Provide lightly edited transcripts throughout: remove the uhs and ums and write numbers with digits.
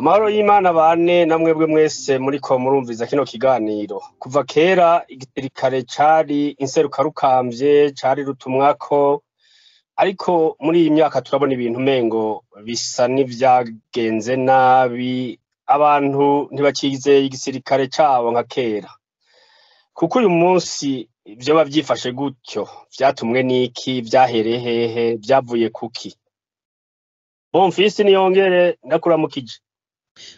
Amahoro y'Imana bane namwebwe mwese muriko murumviza kino kiganiro. Kuva kera igisirikare cari inserukarukamvye, cari rutumwako, ariko muri iyi myaka turabona ibintu umengo bisa n'ivyagenze nabi, abantu ntibacizeye igisirikare cabo nka kera. Kuko uyu munsi vyoba vyifashe gutyo, vyatumwe n'iki, vyahereye hehe, vyavuye kuki? Bonfils Niyongere, ndakuramukije.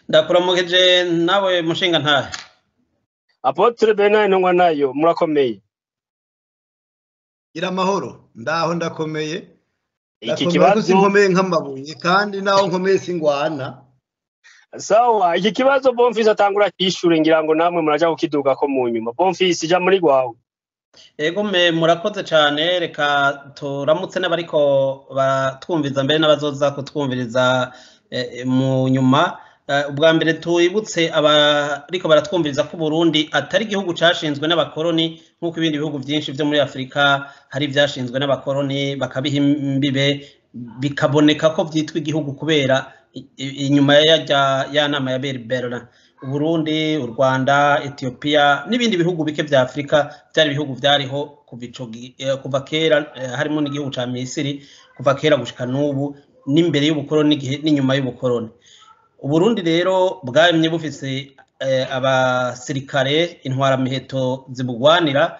Ndakuramukije nawe mushinga ntahe. Apôtre Bernard Ntungwanayo, murakomeye? Gira amahoro, ndaho ndakomeye. Iki Ndakomeye ko kibazo sinkomeye nk'amabuye, kandi naho nkomeye singwana. Sawa, iki kibazo Bonfils atangura kishure, ngira ngo namwe muraja kukidugako mu nyuma. Bonfils, ija muri gwawe. Ego me murakoze cane, reka turamutse n'abariko batwumviza mbere n'abazoza kutwumviriza mu nyuma. Ubwa mbere twibutse abariko baratwumviriza ko Burundi atari igihugu cashinzwe n'abakoroni nk'uko ibindi bihugu vyinshi vyo muri Afrika hari ivyashinzwe n'abakoroni bakabiha imbibe, bikaboneka ko vyitwa igihugu kubera inyuma ya nama ya Berlin. Uburundi, u Rwanda, Ethiopia n'ibindi bihugu bike vya Afrika vyari ibihugu vyariho kuva kera, harimo n'igihugu ca Misiri kuva kera gushika n'ubu, n'imbere y'ubukoroni n'inyuma y'ubukoroni. Uburundi rero bwamye bufise abasirikare intwaramiheto zibugwanira.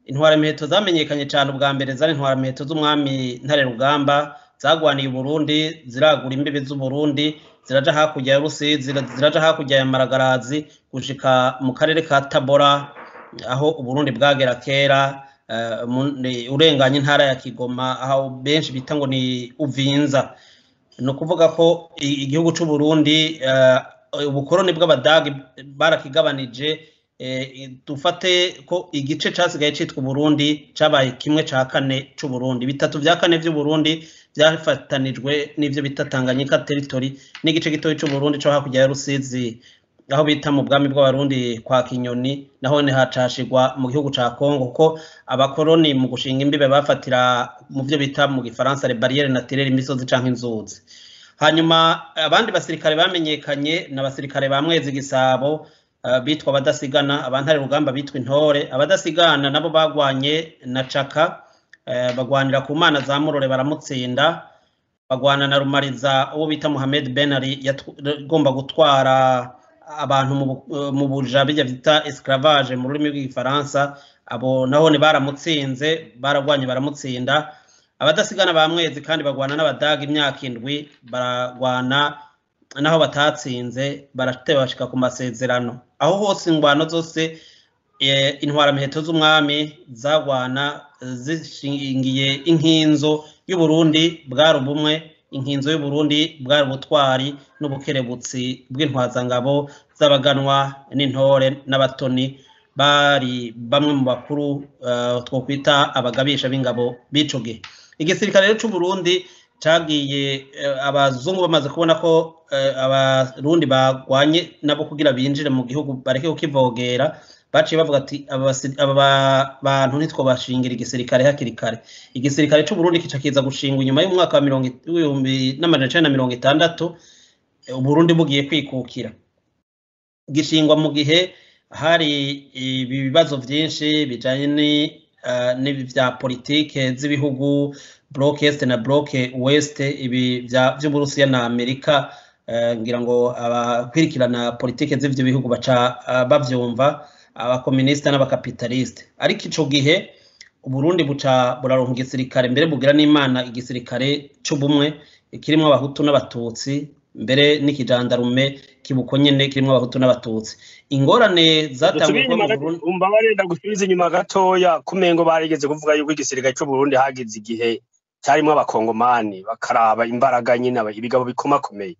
Intwaramiheto zamenyekanye cane ubwa mbere zari intwaramiheto z'umwami Ntare Rugamba, zagwaniye Uburundi, ziragura imbibe z'Uburundi, ziraja hakurya ya Rusizi, ziraja hakurya ya Maragarazi gushika mu karere ka Tabora aho Uburundi bwagera kera, urenganye intara ya Kigoma aho benshi bita ngo ni Uvinza. Ni ukuvuga ko igihugu c'u Burundi, ubukoroni bw'Abadagi barakigabanije, dufate ko igice casigaye citwa Burundi cabaye kimwe ca kane c'u Burundi, bitatu vya kane vy'u Burundi vyafatanijwe n'ivyo bita Tanganyika territory n'igice gitoyi c'u Burundi co hakurya ya Rusizi aho bita mu bwami bw'Abarundi kwa Kinyoni, naho ni hacashigwa mu gihugu ca Kongo, kuko abakoroni mu gushinga imbibe bafatira mu vyo bita mu gifaransa les barrières naturelles, imisozi canke inzuzi. Hanyuma abandi basirikare bamenyekanye ni abasirikare ba Mwezi Gisabo, bitwa abadasigana, abantare rugamba bitwa intore. Abadasigana nabo bagwanye na Caka, bagwanira ku mana za Murore baramutsinda, bagwana na Rumariza uwo bita Mohamed Ben Ali yagomba gutwara abantu mu buja bijya bita esclavage mu rurimi rw'igifaransa, abo naho ni baramutsinze, baragwanye baramutsinda. Abadasigana ba Mwezi kandi bagwana n'Abadaga imyaka 7, baragwana naho batatsinze, barateba bashika ku masezerano. Aho hose ingwano zose, intwaramiheto z'umwami zagwana zishingiye inkinzo y'Uburundi bwari ubumwe, inkinzo y'Uburundi bwari ubutwari n'ubukerebutsi bw'intwazangabo z'abaganwa n'intore n'abatoni, bari bamwe mu bakuru twokwita abagabisha b'ingabo b'ico gihe. Igisirikare rero c'u Burundi cagiye, abazungu bamaze kubona ko abarundi bagwanye nabo kugira binjire mu gihugu bareke kukivogera, baciye bavuga ati aba bantu ntitwobashingira igisirikare hakiri kare. Igisirikare c'u Burundi kica kiza gushingwa inyuma y'umwaka wa mirongo ibihumbi n'amajana icenda na mirongo itandatu, Uburundi bugiye kwikukira. Gishingwa mu gihe hari ibibazo vyinshi bijanye n'ibi vya politike z'ibihugu bloc Est na bloc Ouest, ibi vy'Uburusiya na Amerika, ngira ngo abakwirikirana politike z'ivyo bihugu baca bavyumva, abakomuniste n'abakapitaliste. Ariko ico gihe Uburundi buca buraronka igisirikare, mbere bugira n'Imana igisirikare c'ubumwe kirimwo abahutu n'abatutsi, mbere n'ikijandarume kibuko nyene kirimwo abahutu n'abatutsi. Ingorane zatanguye kuba mu Burundi. Umbabarire ndagusubize inyuma gatoya, kumengo barigeze kuvuga yuko igisirikare c'u Burundi hagize igihe carimwo abakongomani bakaraba imbaraga nyine ibigabo bikomakomeye.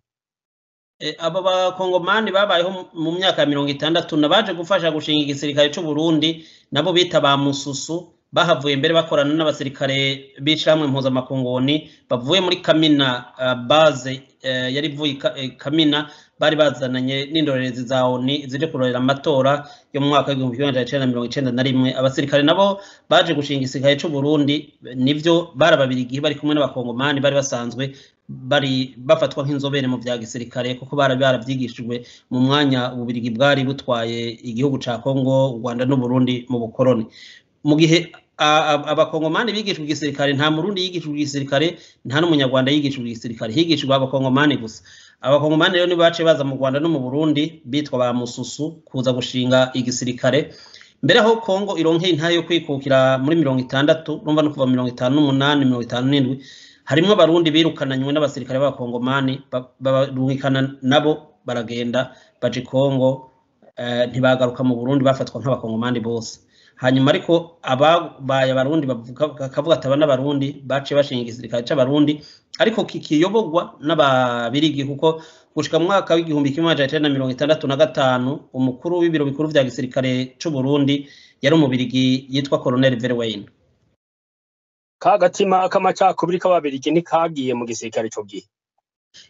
Abo bakongomani babayeho mu myaka ya 60 nabaje gufasha gushinga igisirikare c'u Burundi, nabo bita ba Mususu, bahavuye mbere bakorana n'abasirikare b'ishirahamwe mpuzamakunguni bavuye muri Kamina, base yari ivuye Kamina, bari bazananye n'indorerezi za ONU zije kurorera amatora yo mu mwaka w'igihumbi kimwe amajana icenda na mirongo icenda na rimwe. Abasirikare nabo baje gushinga igisirikare c'u Burundi, nivyo barababiri igihe bari kumwe n'abakongomani bari basanzwe Bari bafatwa nk'inzobere mu vya gisirikare, kuko bari baravyigishijwe mu mwanya Ububirigi bwari butwaye igihugu ca Kongo, u Rwanda n'Uburundi mu bukoroni. Mu gihe Abakongomani bigishijwe igisirikare, nta Murundi yigishijwe igisirikare, nta n'Umunyarwanda yigishijwe igisirikare, higishijwe Abakongomani gusa. Abakongomani rero nibo baciye baza mu Rwanda no mu Burundi bitwa ba Mususu kuza gushinga igisirikare. Mbere aho Kongo ironkeye intahe yo kwikukira muri 60, urumva no kuva 58, 57, harimwo Abarundi birukananywe n'abasirikare b'Abakongomani, barungikana nabo, baragenda baja i Kongo, ntibagaruka mu Burundi, bafatwa nk'Abakongomani bose. Hanyuma ariko ababaye Abarundi bakavuga ati aba n'Abarundi, baciye bashinga igisirikare c'Abarundi, ariko kikiyoborwa n'Ababirigi, kuko gushika mu mwaka w'1965 umukuru w'ibiro bikuru vya gisirikare c'u Burundi yari Umubirigi yitwa Colonel Verweyne. Ka gatima k'amacakubiri k'Ababirigi ntikagiye mu gisirikare ico gihe?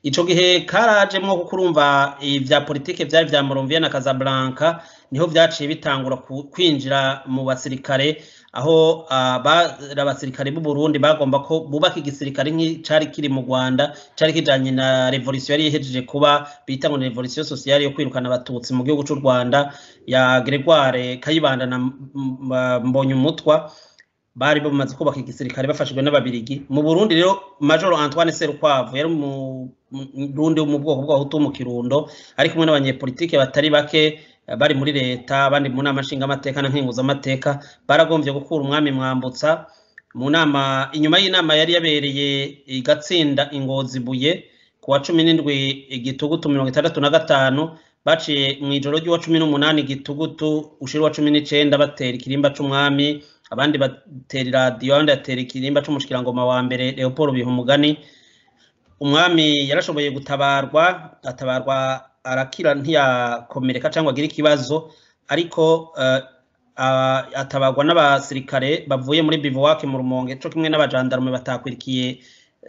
Ico gihe karajemwo, kuko urumva ivya politike vyari vya Monrovia na Casablanca, niho vyaciye bitangura kwinjira mu basirikare, aho bari abasirikare b'u Burundi bagomba ko bubaka igisirikare nk'icari kiri mu Rwanda, cari kijanye na revolution yari ihejeje kuba, bita ngo ni revolution sociale yo kwirukana Abatutsi mu gihugu c'u Rwanda ya Gregoire Kayibanda na Mbonyumutwa. Bari bamaze kubaka igisirikare bafashijwe n'Ababirigi. Mu Burundi rero, Major Antoine Serukwavu yari Umurundi wo mu bwoko bw'Abahutu mu Kirundo, ari kumwe n'abanyepolitike batari bake bari muri leta, abandi mu nama nshingamateka na nkenguzamateka, baragombye gukura umwami Mwambutsa mu nama, inyuma y'inama yari yabereye igatsinda Ingozi Buye ku wa 17 Gitugutu 65. Baciye mw'ijoro ry'uwa 18 Gitugutu ushira uwa 19 batera ikirimba c'umwami, abandi batera iradiyo, abandi batera ikirimba c'umushikirangoma wa mbere Leopold Bihumugani. Umwami yarashoboye gutabarwa, atabarwa arakira, ntiyakomereka cyangwa agire ikibazo, ariko atabarwa n'abasirikare bavuye muri bivouac mu Rumonge, co kimwe n'abajandarume batakwirikiye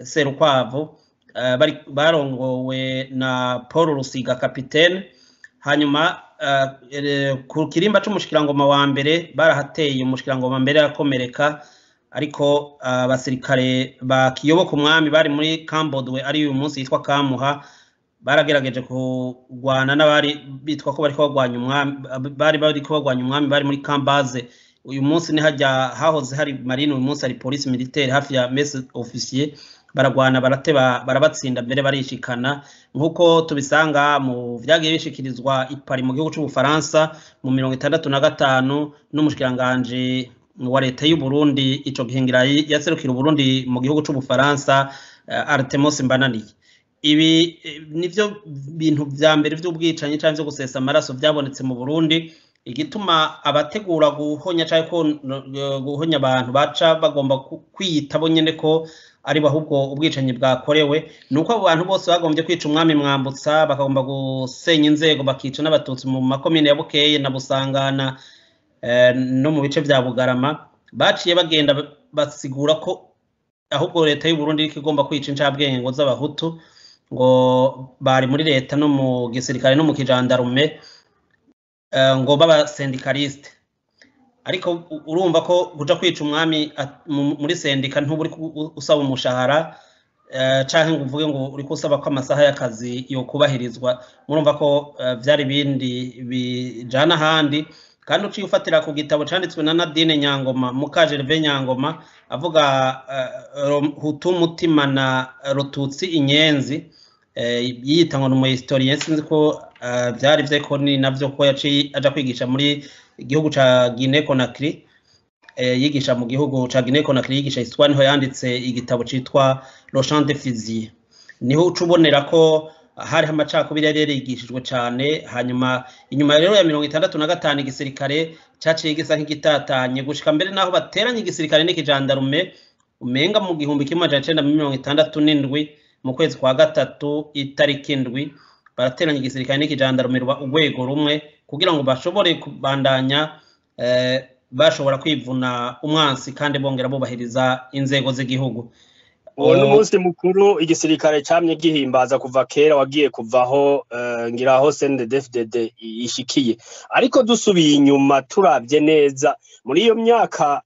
Serukwavu, bari barongowe na Paul Rusiga kapitene. Hanyuma ku kirimba c'umushikirangoma wa mbere barahateye, umushikirangoma mbere arakomereka, ariko abasirikare bakiyoboka umwami bari muri Kambodwe, ari uyu munsi yitwa Kamuha, baragerageje kurwana n'abari bitwa ko bariko bagwanya umwami, bari bariko bagwanya umwami bari muri Kambaze. Uyu munsi ni hajya hahoze hari marine, uyu munsi hari police militaire, hafi ya mess officier. Baragwana, barateba, barabatsinda, mbere barishikana, nk'uko tubisanga mu vyagiye bishikirizwa i Paris mu gihugu c'Ubufaransa mu 65 n'umushikiranganje wa leta y'u Burundi ico gihe, ngira yaserukira Uburundi mu gihugu c'Ubufaransa, Artemos Mbananiye. Ibi nivyo bintu vya mbere vy'ubwicanyi canke vyo gusesa amaraso vyabonetse mu Burundi. Igituma abategura guhonya canke guhonya abantu baca bagomba kwiyita bo nyene ko ari ahubwo ubwicanyi bwakorewe, nuko abo bantu bose bagombye kwica umwami Mwambutsa, bakagomba gusenya inzego, bakica n'Abatutsi mu makomine ya Bukeye na Busangana no mu bice vya Bugarama, baciye bagenda basigura ko ahubwo leta y'u Burundi iriko igomba kwica incabwenge ngo z'Abahutu, ngo bari muri leta no mu gisirikare no mu kijandarume, ngo baba syndicaliste. Ariko urumva ko kuja kwica umwami muri sendika ntuba uri usaba umushahara canke ngo uvuge ngo uriko usaba ko amasaha y'akazi yokubahirizwa. Murumva ko vyari ibindi bijana ahandi. Kandi uciye ufatira ku gitabo canditswe na Nadine Nyangoma, muka Gervais Nyangoma, avuga Hutu Mutima na Rututsi Inyenzi, yiyita ngo ni umuhistorien, sinzi ko vyari vyo ko ni navyo, ko yaciye aja kwigisha muri igihugu ca Guinea Conakry, yigisha mu gihugu ca Guinea Conakry, yigisha histoire, niho yanditse igitabo citwa Le Chant des Fusillés. Niho uca ubonera ko hariho amacakubiri yari yarigishijwe cane. Hanyuma inyuma rero ya 65 igisirikare caciye gisa nk'igitatanye, gushika mbere naho bateranye igisirikare n'ikijandarume, umenga mu 1967 mu kwezi kwa gatatu itariki 7, barateranya igisirikare n'ikijandarume ruba urwego rumwe, kugira ngo bashobore kubandanya bashobora kwivuna umwansi kandi bongera bubahiriza inzego z'igihugu. Uwo ni umunsi mukuru igisirikare camye gihimbaza kuva kera, wagiye kuvaho ngiraho CNDD-FDD ishikiye. Ariko dusubiye inyuma turavye neza muri iyo myaka,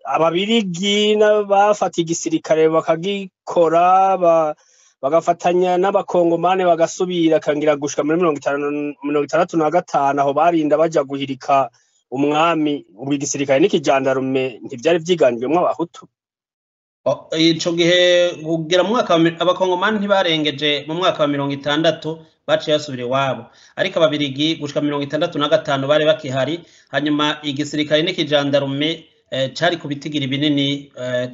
Ababirigi bafata igisirikare bakagikora. Bagafatanya n'abakongomane bagasubira kangira gushika muri 1965, aho barinda baja guhirika umwami. Ubwo igisirikare n'ikijandarume ntivyari vyiganjwemwo abahutu? Ico gihe kugera mu mwaka abakongomani ntibarengeje mu mwaka wa 60, baciye basubira iwabo, ariko ababirigi gushika 65 bari bakihari. Hanyuma igisirikare n'ikijandarume cari ku bitigiri binini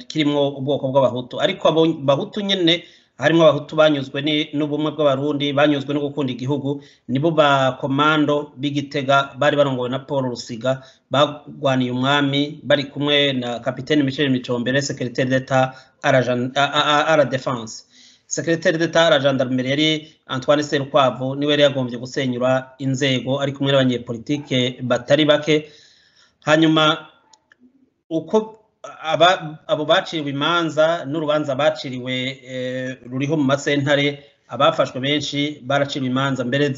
kirimwo ubwoko bw'abahutu, ariko abo bahutu nyene harimwo abahutu banyuzwe n'ubumwe bw'abarundi, banyuzwe no gukunda igihugu, nibo ba komando b'Igitega bari barongowe na Paul Rusiga, bagwaniye umwami bari kumwe na kapitene Michel Micombere, secrétaire d'État à la défense. Secrétaire d'État à la gendarmerie yari Antoine Serukwavu, niwe yari yagombye gusenyura inzego ari kumwe n'abanyepolitike batari bake. Hanyuma uko abo baciriwe imanza n'urubanza baciriwe ruriho mu masentare, abafashwe benshi baraciriwe imanza, mbere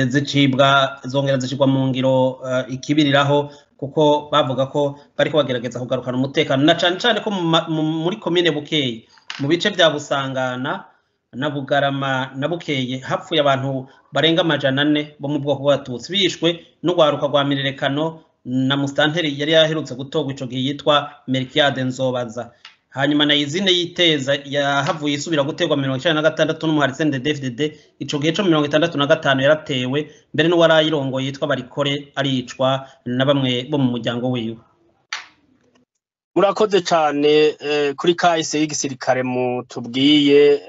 zicibwa zongera zishirwa mu ngiro ikibiriraho, kuko bavuga ko bariko bagerageza kugarukana umutekano, na cane cane ko muri komine Bukeye, mu bice vya Busangana na Bugarama na Bukeye, hapfuye abantu barenga 400 bo mu bwoko bw'abatutsi, bishwe n'urwaruka rwa mirerekano na mustanteri yari yaherutse gutorwa ico gihe yitwa Melchiade Nzobaza. Hanyuma na izine yiteza yahavuye isubira guterwa 96 n'umuhari CNDD-FDD. Ico gihe co 65 yaratewe, mbere n'uwarayirongoye yitwa Barikore aricwa na bamwe bo mu muryango wiwe. Murakoze cane kuri kahise y'igisirikare mutubwiye,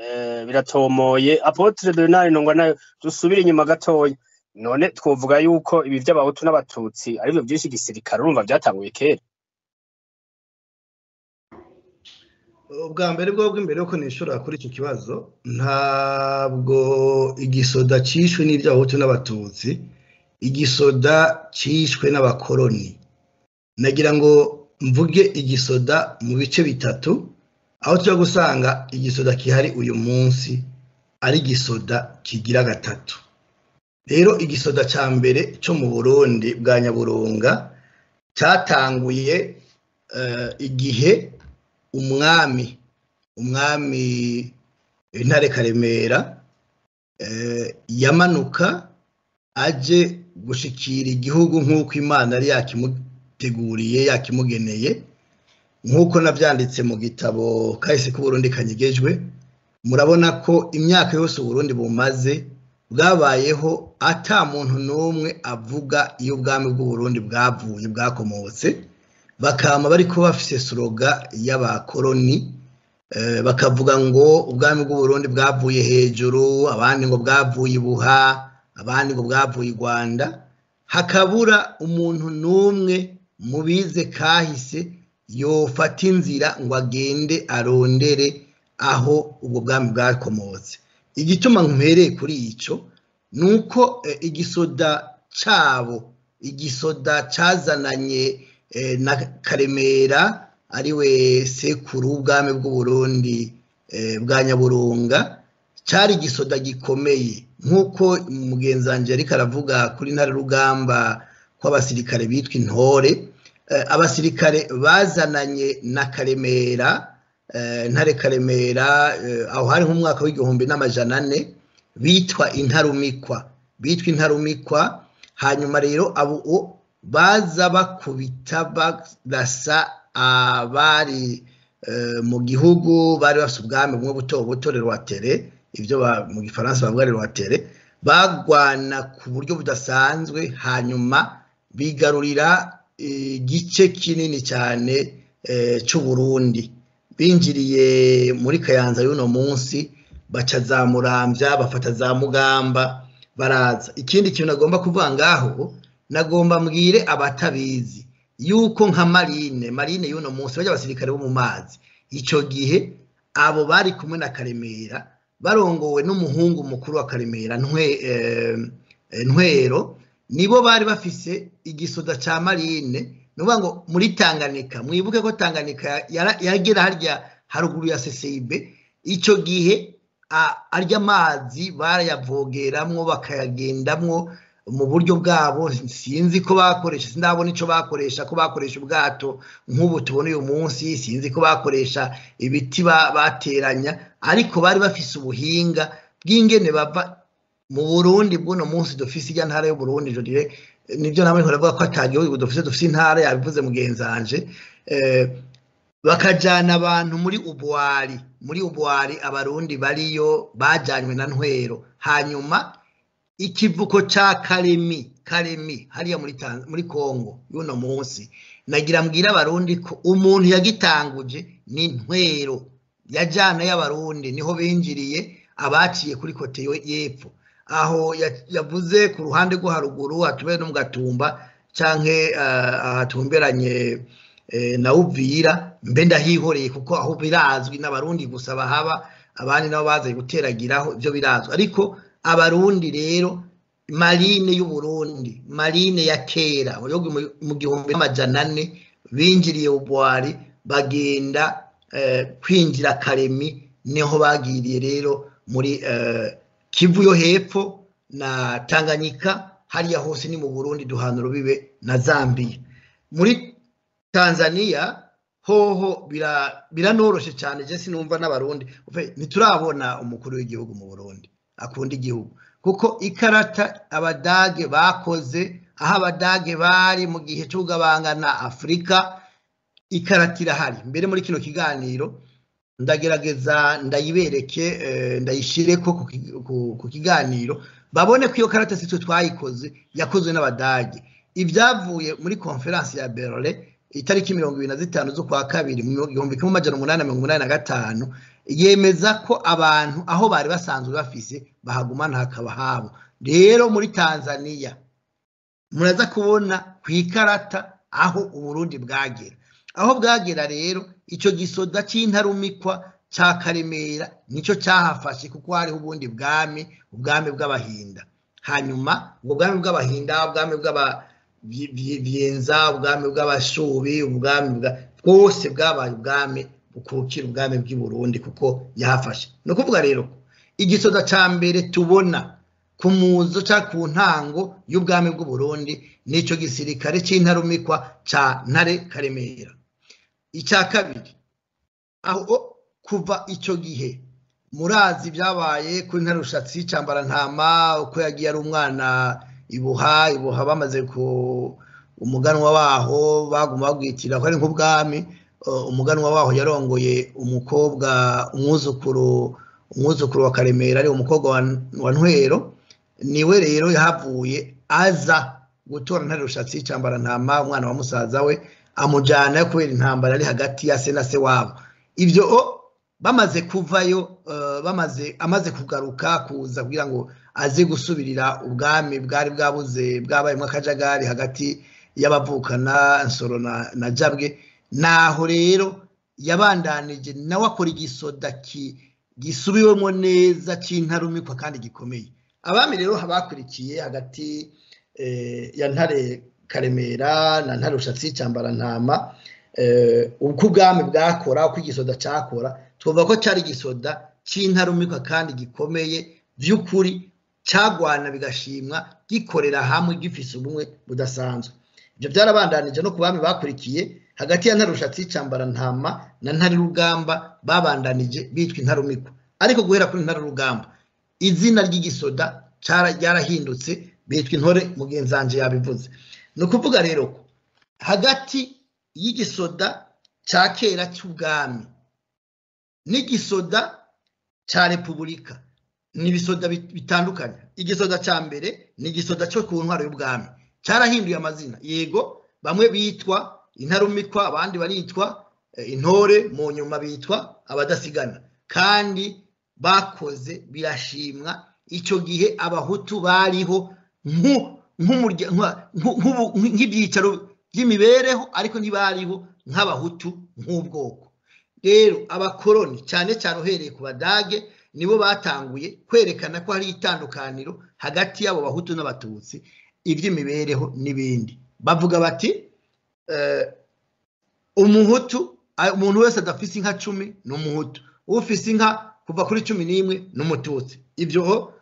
biratomoye. Apôtre Bernard Ntungwa nayo, dusubire inyuma gatoya. None twovuga yuko ibi vy'abahutu n'abatutsi arivyo vyinshi igisirikare, urumva vyatanguye kera? Ubwa mbere bwo bw'imbere yuko nishura kuri icyo kibazo, ntabwo igisoda cishwe n'ivy'abahutu n'abatutsi, igisoda cishwe n'abakoroni. Nagira ngo mvuge igisoda mu bice bitatu, aho tuja gusanga igisoda kihari uyu munsi ari igisoda kigira gatatu. Rero igisoda ca mbere co mu Burundi bwa Nyaburunga cyatanguye igihe umwami Ntare Karemera yamanuka aje gushikira igihugu nk'uko Imana yari yakimuteguriye, yakimugeneye, nk'uko navyanditse mu gitabo kahise k'Uburundi kanyegejwe. Murabona ko imyaka yose Uburundi bumaze bwabayeho ata muntu n'umwe avuga iyo ubwami bw'Uburundi bwavuye, bwakomotse. Bakama bariko bafise sloga y'abakoroni, bakavuga ngo ubwami bw'Uburundi bwavuye hejuru, abandi ngo bwavuye ibuha, abandi ngo bwavuye i Rwanda. Hakabura umuntu n'umwe mu bize kahise yofata inzira ngo agende arondere aho ubwo bwami bwakomotse. Igituma mpereye kuri ico nuko igisoda cabo, igisoda cazananye na Karemera ariwe sekuru w'ubwami bw'Uburundi bwa Nyaburunga, cari igisoda gikomeye. Nk'uko mugenzi wanje ariko aravuga kuri Ntare Rugamba ko abasirikare bitwa intore, abasirikare bazananye na Karemera, Ntare Karemera, aho hari nk'umwaka w'1400, bitwa intarumikwa, bitwa intarumikwa. Hanyuma rero abo baza bakubita barasa abari mu gihugu bari bafise ubwami bumwe buto buto, Rwatere, ivyo mu gifaransa bavuga Rwatere, bagwana ku buryo budasanzwe, hanyuma bigarurira igice kinini cyane c'Uburundi. Binjiriye muri Kayanza y'uno munsi, baca za Muramvya, bafata za Mugamba, baraza. Ikindi kintu nagomba kuvuga ngaho, nagomba mbwire abatabizi yuko nka marine y'uno munsi bajya abasirikare bo mu mazi, ico gihe abo bari kumwe na Karemera barongowe n'umuhungu mukuru wa Karemera Ntwero, nibo bari bafise igisoda ca marine. Nuvuga ngo muri Tanganyika, mwibuke ko Tanganyika yagera harya haruguru ya CCIB, ico gihe arya amazi barayavogeramwo bakayagendamwo mu buryo bwabo. Sinzi ko bakoresha, sindabona ico bakoresha, ko bakoresha ubwato nk'ubu tubona uyu munsi, sinzi ko bakoresha ibiti bateranya, Ariko bari bafise ubuhinga bw'ingene bava mu Burundi bw'uno munsi dufise irya ntara y'Uburundi, je dirais nivyo namwe nkoravuga ko ata gihugu dufise, dufise intara, yabivuze mugenzanje. Bakajana abantu muri Ubwari, muri Ubwari abarundi bariyo bajanywe na Ntwero. Hanyuma ikivuko ca Karemi, Karemi hariya muri Kongo y'uno munsi, nagira mbwira abarundi ko umuntu yagitanguje ni Ntwero, yajana y'abarundi, niho binjiriye abaciye kuri kote y'epfo aho yavuze ku ruhande rwo haruguru hatubere no mu Gatumba canke ahatumberanye na Uvira. Mbe ndahihoreye kuko aho birazwi n'abarundi gusa bahaba, abandi nabo baze guteragiraho, ivyo birazwi. Ariko abarundi rero, marine y'Uburundi, marine ya kera yo mu 1400, binjiriye Ubwari bagenda kwinjira Karemi, niho bagiriye rero muri Kivu yo hepfo na Tanganyika, hariya hose ni mu Burundi duhana urubibe na Zambia. Muri Tanzania hoho biranoroshe cyane, je sinumva n'abarundi ntiturabona umukuru w'igihugu mu Burundi akunda igihugu, kuko ikarata abadage bakoze aho abadage bari mu gihe cy'ugabangana Afrika, ikarata irahari. Mbere muri kino kiganiro ndagerageza ndayibereke, ndayishireko ku kiganiro babone ko iyo karata sitwe twayikoze, yakozwe n'abadage. Ibyavuye muri conference ya Berlin itariki 25 z'ukwa kabiri mu 1885 yemeza ko abantu aho bari basanzwe bafise bahagumana hakaba habo. Rero muri Tanzania muraza kubona ku ikarata aho Uburundi bwagera, aho bwagera rero ico gisoda c'intarumikwa ca Karemera nico cyahafashe, kuko hariho ubundi bwami, ubwami bw'abahinda. Hanyuma ubwo bwami bw'abahinda, ubwami bw'abavyenza, ubwami bw'abashubi, ubwami bwose bwabaye ubwami bukukira ubwami bw'i Burundi kuko yahafashe. No kuvuga rero igisoda ca mbere tubona ku muzo ca ku ntango y'ubwami bw'u Burundi nico gisirikare c'intarumikwa ca Ntare Karemera. Icya kabiri, aho kuva ico gihe murazi byabaye kuri Ntare Rushatsi Cambarantama, uko yagiye ari umwana ibuha ibuha, bamaze ku umuganwa waho baguma bagwitira ko ari nk'ubwami. Umuganwa waho yarongoye umukobwa umwuzukuru wa Karemera, ari umukobwa wa Ntwero, niwe rero yahavuye aza gutora Ntare Rushatsi Cambarantama, umwana wa musaza we, amujana kubera intambara ari hagati ya se na se wabo. Ivyo bamaze kuvayo, bamaze amaze kugaruka kuza kugira ngo aze gusubirira ubwami bwari bwabuze bwabayemwo akajagari hagati y'abavukana Nsoro na Jabwe. Naho rero yabandanije nawe akora igisoda gisubiwemo neza c'intarumikwa kandi gikomeye. Abami rero bakurikiye hagati ya Ntare Karemera na Ntare Rushatsi Cambarantama, uko ubwami bwakora, uko igisoda cakora, twumva ko cari igisoda c'intarumikwa kandi gikomeye vy'ukuri, cagwana bigashimwa, gikorera hamwe, gifise ubumwe budasanzwe. Ivyo byarabandanije no ku bami bakurikiye hagati ya Ntare Rushatsi Cambarantama na Ntare Rugamba, babandanije bitwa intarumikwa. Ariko guhera kuri Ntare Rugamba izina ry'igisoda ryarahindutse bitwa intore, mugenzanje yabivuze. Ni ukuvuga rero ko hagati y'igisoda ca kera c'ubwami n'igisoda ca repubulika ni ibisoda bitandukanye. Igisoda ca mbere ni igisoda co ku ntwaro y'ubwami, carahinduye amazina, yego bamwe bitwa intarumikwa, abandi baritwa intore, mu nyuma bitwa abadasigana, kandi bakoze birashimwa. Ico gihe abahutu bariho nk'ibyicaro by'imibereho, ariko ntibariho nk'abahutu nk'ubwoko. Rero abakoroni cyane cyane uhereye ku badage nibo batanguye kwerekana ko hari itandukaniro hagati y'abo bahutu n'abatutsi, iby'imibereho n'ibindi. Bavuga bati umuhutu, umuntu wese adafise inka 10 ni umuhutu, ufise inka kuva kuri 11 ni umututsi. Ivyo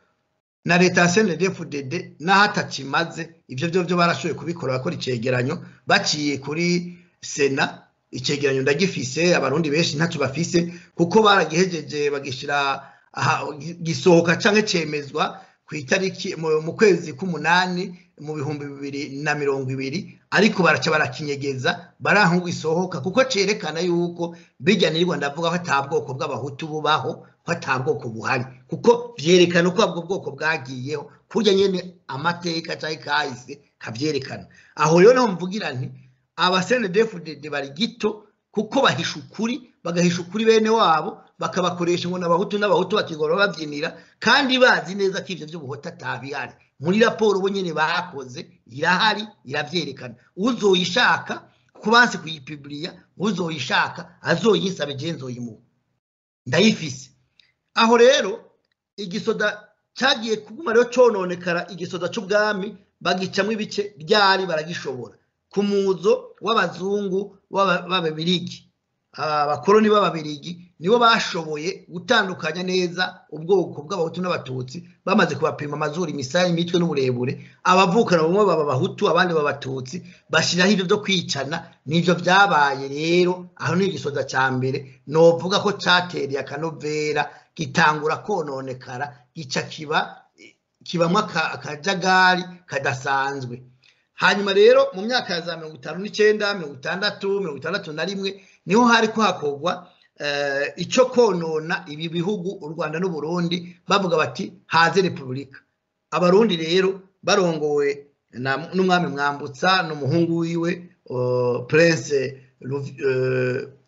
na leta ya CNDD-FDD n'ahatakimaze, ivyo byo barashoboye kubikora, bakora icegeranyo baciye kuri Sena, Icegeranyo ndagifise, abarundi benshi ntacyo bafise kuko baragihejeje bagishira gisohoka canke cemezwa ku itariki mu kwezi k'umunani mu 2020, ariko baraca barakinyegeza baranka isohoka kuko cerekana yuko bijya nirirwa ndavuga ko ata bwoko bw'abahutu bubaho, ko ata bwoko buhari, kuko vyerekana uko ubwo bwoko bwagiyeho kurya nyene amateka canke kahise kavyerekana. Aho rero niho mvugira nti aba CNDD-FDD bari gito kuko bahisha ukuri, bagahisha ukuri bene wabo, bakabakoresha ngo n'abahutu n'abahutu bakigora babyinira, kandi bazi neza ko ivyo vy'ubuhutu atabihari. Muri raporo bo nyene bakoze irahari, iravyerekana. Uzoyishaka kuko banse kuyipubliya, uzoyishaka azoyisabe je nzoyimuha, ndayifise. Aho rero igisoda cagiye kuguma rero cononekara, igisoda c'ubwami bagicamwo ibice ryari baragishobora ku muzo w'abazungu b'ababirigi. Abakoroni b'ababirigi nibo bashoboye gutandukanya neza ubwoko bw'abahutu n'abatutsi, bamaze kubapima amazuru, imisaya, imitwe n'uburebure. Abavukana bamwe baba abahutu abandi baba abatutsi, bashiraho ivyo vyo kwicana. Nivyo vyabaye rero. Aho ni igisoda ca mbere novuga ko catereye akanovera, gitangura kononekara, gica kibamwo akajagari kadasanzwe. Hanyuma rero mu myaka ya za 59, 60, 61 niho hari ko hakorwa ico konona ibi bihugu u Rwanda n'u Burundi, bavuga bati haze repubulika. Abarundi rero barongowe n'umwami Mwambutsa n'umuhungu wiwe Prince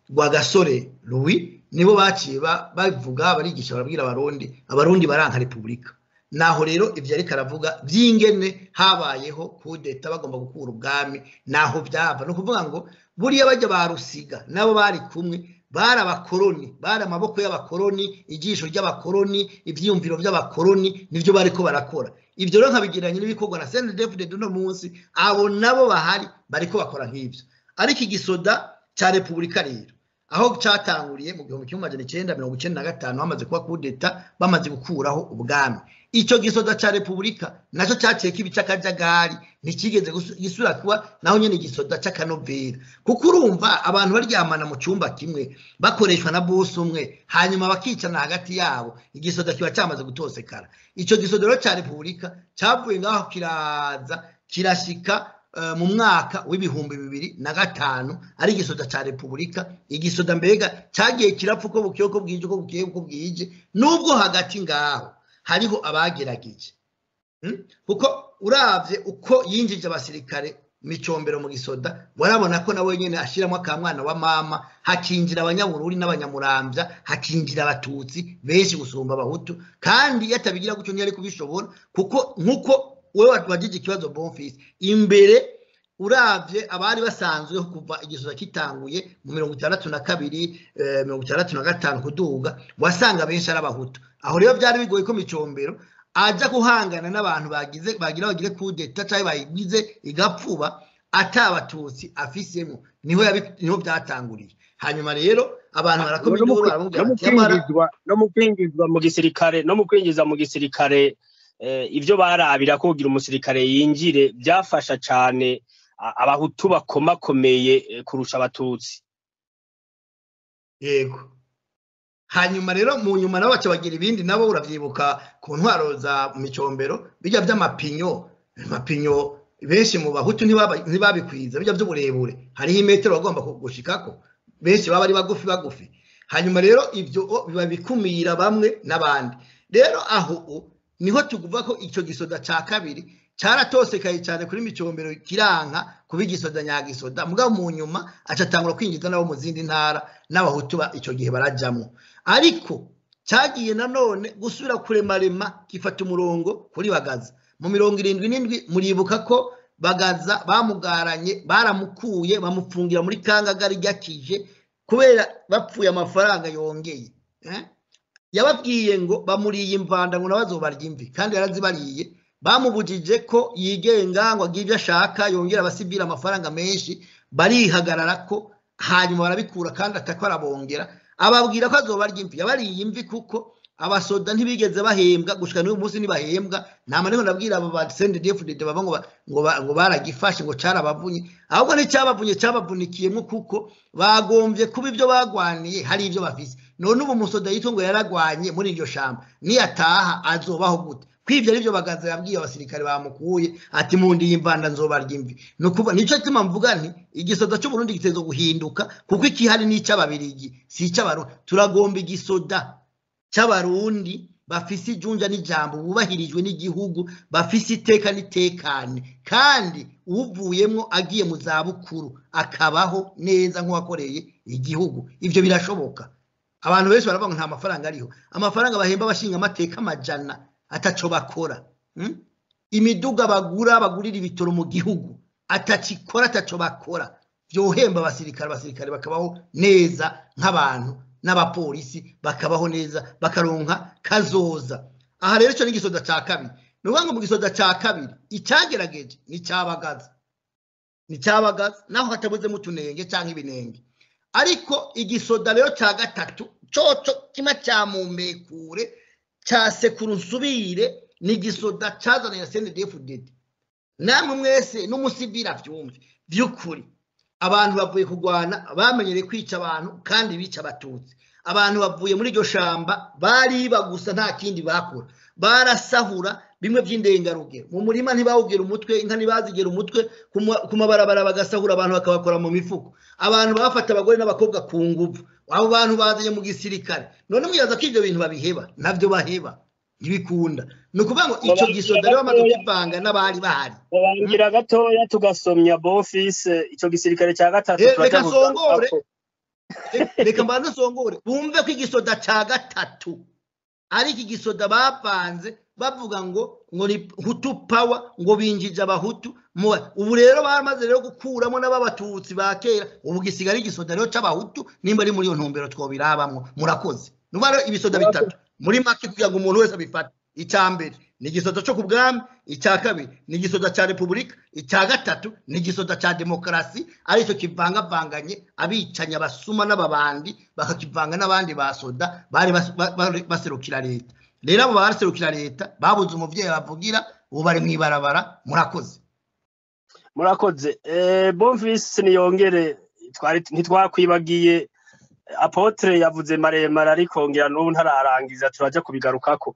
Rwagasore Louis, nibo baciye bavuga barigisha barabwira abarundi, abarundi baranka repubulika. Naho rero ivyo ariko aravuga vy'ingene habayeho kudeta bagomba gukura ubwami, naho vyava. No kuvuga ngo buriya bajya ba Rusiga nabo bari kumwe, bari abakoroni, bari amaboko y'abakoroni, ijisho ry'abakoroni, ivyiyumviro by'abakoroni nivyo bariko barakora. Ivyo rero nkabigereranya n'ibikorwa na CNDD-FDD uno munsi, abo nabo bahari bariko bakora nk'ivyo. Ariko igisoda ca repubulika rero aho catanguriye mu 1995 hamaze kuba kudeta, bamaze gukuraho ubwami, ico gisoda ca repubulika naco caciye kiba ic'akajagari, ntikigeze gisubira kuba naho nyene igisoda c'akanovera. Kuko urumva abantu baryamana mu cumba kimwe, bakoreshwa na bosi umwe, hanyuma bakicana hagati yabo, igisoda kiba camaze gutosekara. Ico gisoda rero ca repubulika cavuye ngaho kiraza kirashika mu mwaka w'2005 ari igisoda ca repubulika. Igisoda mbega cagiye kirapfa uko bukiye uko bwije uko bukiye uko bwije, nubwo hagati ngaho hariho abagerageje. Kuko uravye uko yinjije abasirikare micombero mu gisoda, warabona ko nawe nyene ashiramwo akamwana wa mama, hakinjira abanyabururi n'abanyamuramvya, hakinjira abatutsi benshi gusumba abahutu. Kandi yatabigira gutyo ntiyari kubishobora, kuko nkuko wewe wagije ikibazo Bonfils imbere, uravye abari basanzwe kuva igisoda kitanguye mu 62, 65 kuduga, wasanga benshi ari abahutu. Aho rero byari bigoye ko micombero aja guhangana n'abantu bagize bagira bagire kudeta cyangwa bayigize igapfuba atabatutsi afisemo. Niho niho byatanguriye. Hanyuma rero abantu barakoma induru baramubwira No mu ati yamara kwinjizwa, no mu kwinjizwa mu gisirikare, no mu kwinjiza mu gisirikare, ivyo barabira ko kugira umusirikare yinjire byafasha cane abahutu bakomakomeye kurusha abatutsi. Yego. Hanyuma rero mu nyuma nabo baca bagira ibindi, nabo uravyibuka ku ntwaro za micombero bijya vy'amapinyo, amapinyo benshi mu bahutu ntibabikwiza, bijya vy'uburebure, hariho imetero bagomba gushikako, benshi baba ari bagufi bagufi. Hanyuma rero ivyo biba bikumira bamwe n'abandi. Rero aho niho tuvuga ko ico gisoda ca kabiri caratosekaye cane kuri micombero, kiranka kuba igisoda nyagisoda. Mugabo mu nyuma aca atangura kwinjiza nabo mu zindi ntara n'abahutu ico gihe barajamwo. Ariko cagiye nanone gusubira kuremarema gifata umurongo kuri Bagaza mu 77. Muribuka ko Bagaza bamugaranye, baramukuye bamufungira muri kangagari ryakije kubera bapfuye amafaranga yongeye. Yababwiye ngo bamuriye imvanda ngo nawe azobarya imvi, kandi yarazibariye. Bamubujije ko yigenga ngo agire ibyo ashaka, yongera abasivile amafaranga menshi, barihagarara ko hanyuma barabikura, kandi atako arabongera ababwira ko azobarya imvi. Yabariye imvi kuko Abasoda ntibigeze bahembwa gushika n'uyu munsi ntibahembwa. Nta maneko ndabwira abo ba CNDD-FDD bava ngo baragifashe ngo carabavunye, ahubwo nticyabavunye cyabavunikiyemo kuko bagombye kuba ibyo bagwaniye hari ibyo bafise. None ubu umusoda yitwa ngo yaragwanye muri iryo shamba niyataha azobaho gute? Kwivyo arivyo Bagaza yabwiye abasirikare bamukuye ati mundi y'imvanda nzobarya imvi. Nukuva nico gituma mvuga nti igisoda cy'u Burundi gitezo guhinduka, kuko ikihari n'ic'ababirigi si ic'abarundi. Turagomba igisoda c'abarundi bafise ijunja n'ijambo, bubahirijwe n'igihugu, bafise iteka n'itekane, kandi uvuyemwo agiye mu zabukuru akabaho neza nk'uwakoreye igihugu. Ivyo birashoboka. Abantu benshi baravuga ngo nta mafaranga ariho. Amafaranga bahemba abashinga amateka amajana ataco bakora, imiduga bagura bagurira ibitoro mu gihugu atacikora ataco bakora, vyohemba abasirikare, abasirikare bakabaho neza nk'abantu, n'abapolisi bakabaho neza bakaronka kazoza. Aha rero ico ni igisoda ca kabiri. Ni ukuvuga ngo mu gisoda ca kabiri icagerageje ni Cabagaza, ni Cabagaza naho hatabuzemo utunenge canke ibinenge. Ariko igisoda rero ca gatatu coco kimwe ca mumbekure ca sekuru nsubire ni igisoda cazananye na CNDD-FDD. Namwe mwese n'umusivira vyumve vy'ukuri, abantu bavuye kurwana bamenyereye kwica abantu kandi bica abatutsi. Abantu bavuye muri iryo shamba bariba gusa nta kindi bakora, barasahura bimwe by'indengarugero. Mu murima ntibawugera umutwe, inka ntibazigera umutwe, ku mabarabara bagasahura abantu bakabakora mu mifuko. Abantu bafata abagore n'abakobwa ku nguvu. Abo bantu bazanye mu gisirikare. None mwibaza ko ivyo bintu babiheba? Navyo baheba, ntibikunda. Ni ukuvuga ngo ico gisoda rero bamaze kuvanga n'abari bahari. Babangira gatoya tugasomya Bonfils ico gisirikare ca gatatu. Reka songore, reka mbanze songore bumve ko igisoda ca gatatu ari iki gisoda bavanze bavuga ngo ni Hutu power, ngo binjije abahutu. Ubu rero baramaze rero gukuramo n'ababatutsi ba kera, ubu gisigara igisoda rero c'abahutu. Nimba ari muri iyo ntumbero twobirabamwo. Murakoze. Nuba rero ibisoda bitatu muri make kugira ngo umuntu wese abifate. Icya mbere ni igisoda cyo ku bwami, icya kabiri ni igisoda cya repubulika, icya gatatu ni igisoda cya demokarasi, aricyo kivangavanganye abicanyi abasuma n'ababandi bakakivanga n'abandi basoda bari baserukira leta. Rero abo baserukira leta babuze umuvyeyi bavugira, ubu bari mw'ibarabara. Murakoze. Murakoze. Bonfils niyongere, ntitwakwibagiye Apotre yavuze maremare ariko ngira n'ubu ntararangiza, turaja kubigarukako.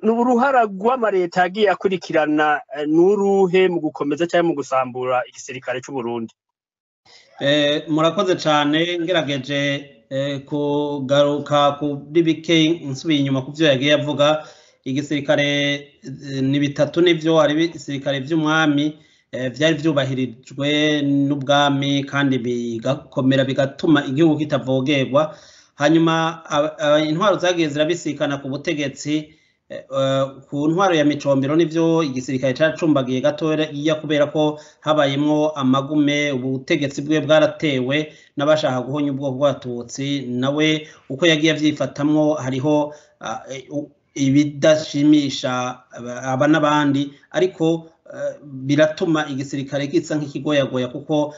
N'uruhara rw'amareta yagiye akurikirana n'uruhe mu gukomeza cyangwa mu gusambura igisirikare c'u Burundi? Murakoze cyane. Ngerageje kugaruka kuri bike nsubiye inyuma ku byo yagiye avuga. Igisirikare ni bitatu nivyo, hari ibisirikare vy'umwami vyari vyubahirijwe n'ubwami kandi bigakomera bigatuma igihugu kitavogerwa. Hanyuma intwaro zagiye zirabisikana ku butegetsi. Ku ntwaro ya Micombero nivyo igisirikare caracumbagiye gatoya kubera ko habayemwo amagume, ubutegetsi bwe bwaratewe n'abashaka guhonya ubwoko bw'abatutsi. Nawe uko yagiye avyifatamwo hariho ibidashimisha aba n'abandi, ariko biratuma igisirikare gisa nk'ikigoyagoya kuko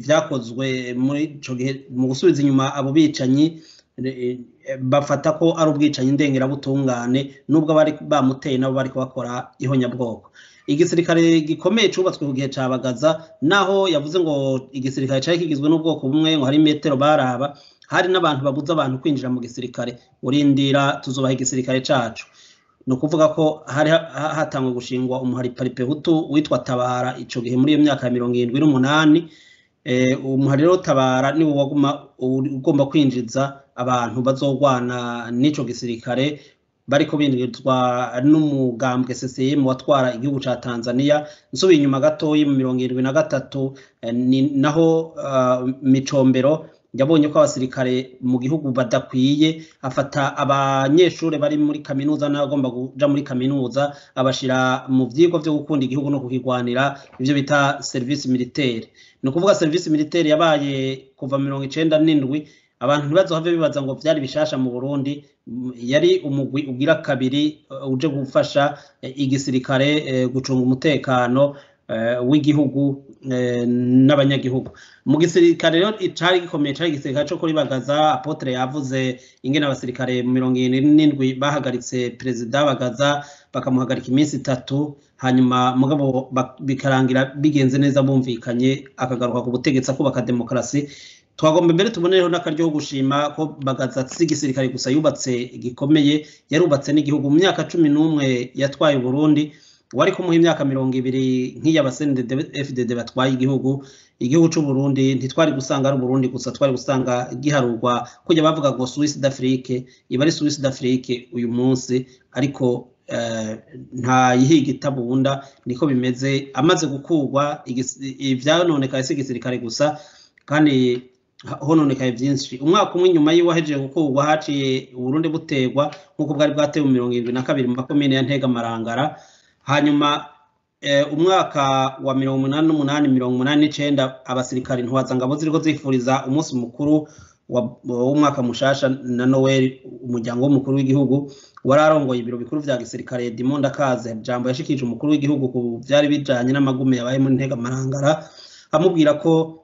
vyakozwe muri ico gihe mu gusubiza inyuma abo bicanyi bafata ko ari ubwicanyi ndengerabutungane, nubwo bari bamuteye nabo bari kubakora ihonyabwoko. Igisirikare gikomeye cubatswe ku gihe ca Bagaza, naho yavuze ngo igisirikare cari kigizwe n'ubwoko bumwe, ngo hari metero baraba, hari n'abantu babuza abantu kwinjira mu gisirikare, urindira tuzobaha igisirikare cacu. Ni ukuvuga ko hari hatangwe gushingwa umuhari Paripehutu witwa Tabara ico gihe muri iyo myaka ya 78. Umuhari rero Tabara niwo waguma ugomba kwinjiza abantu bazogwana n'ico gisirikare, bariko binjizwa n'umugambwe CCM watwara igihugu ca Tanzania. Nsubiye inyuma gatoyi mu 73 ni naho Micombero yabonye ko abasirikare mu gihugu badakwiye, afata abanyeshure bari muri kaminuza n'abagomba kuja muri kaminuza abashira mu vyigwa vyo gukunda igihugu no kukigwanira, ivyo bita service militaire. Ni ukuvuga service militaire yabaye kuva 97. Abantu ntibazohave bibaza ngo vyari bishasha mu Burundi, yari umugwi ugira kabiri uje gufasha igisirikare gucunga umutekano w'igihugu n'abanyagihugu. Mu gisirikare rero icari gikomeye cari igisirikare co kuri Bagaza. Apotre yavuze ingene abasirikare mu 77 bahagaritse perezida Bagaza, bakamuhagarika iminsi 3, hanyuma mugabo bikarangira bigenze neza, bumvikanye, akagaruka ku butegetsi, akubaka demokarasi. Twagomba mbere tubonereho n'akaryo ko gushima ko Bagaza si igisirikare gusa yubatse gikomeye, yarubatse n'igihugu. Mu myaka 11 yatwaye Burundi, wari kumuha imyaka 20 nk'iy'aba CNDD-FDD batwaye igihugu, igihugu c'u Burundi ntitwari gusanga ari Burundi gusa, twari gusanga giharurwa kujya bavuga ngo Suisse d'Afrique, iba ari Suisse d'Afrique uyu munsi, ariko nta yihiga itabunda, niko bimeze. Amaze gukurwa ivyanonekaye si igisirikare gusa, kandi hononekaye vyinshi. Umwaka umwe inyuma yiwe ahejeje gukurwa, haciye Uburundi butegwa nk'uko bwari bwatewe mu 72 mu makomine ya Ntega, Marangara. Hanyuma umwaka wa 88, 89, abasirikare intwazangabo ziriko zifuriza umunsi mukuru w'umwaka mushasha na Noel umuryango w'umukuru w'igihugu, wararongoye ibiro bikuru vya gisirikare Edmond Ndakaze, jambo yashikije umukuru w'igihugu ku vyari bijanye n'amagume yabaye muri Ntega, Marangara, amubwira ko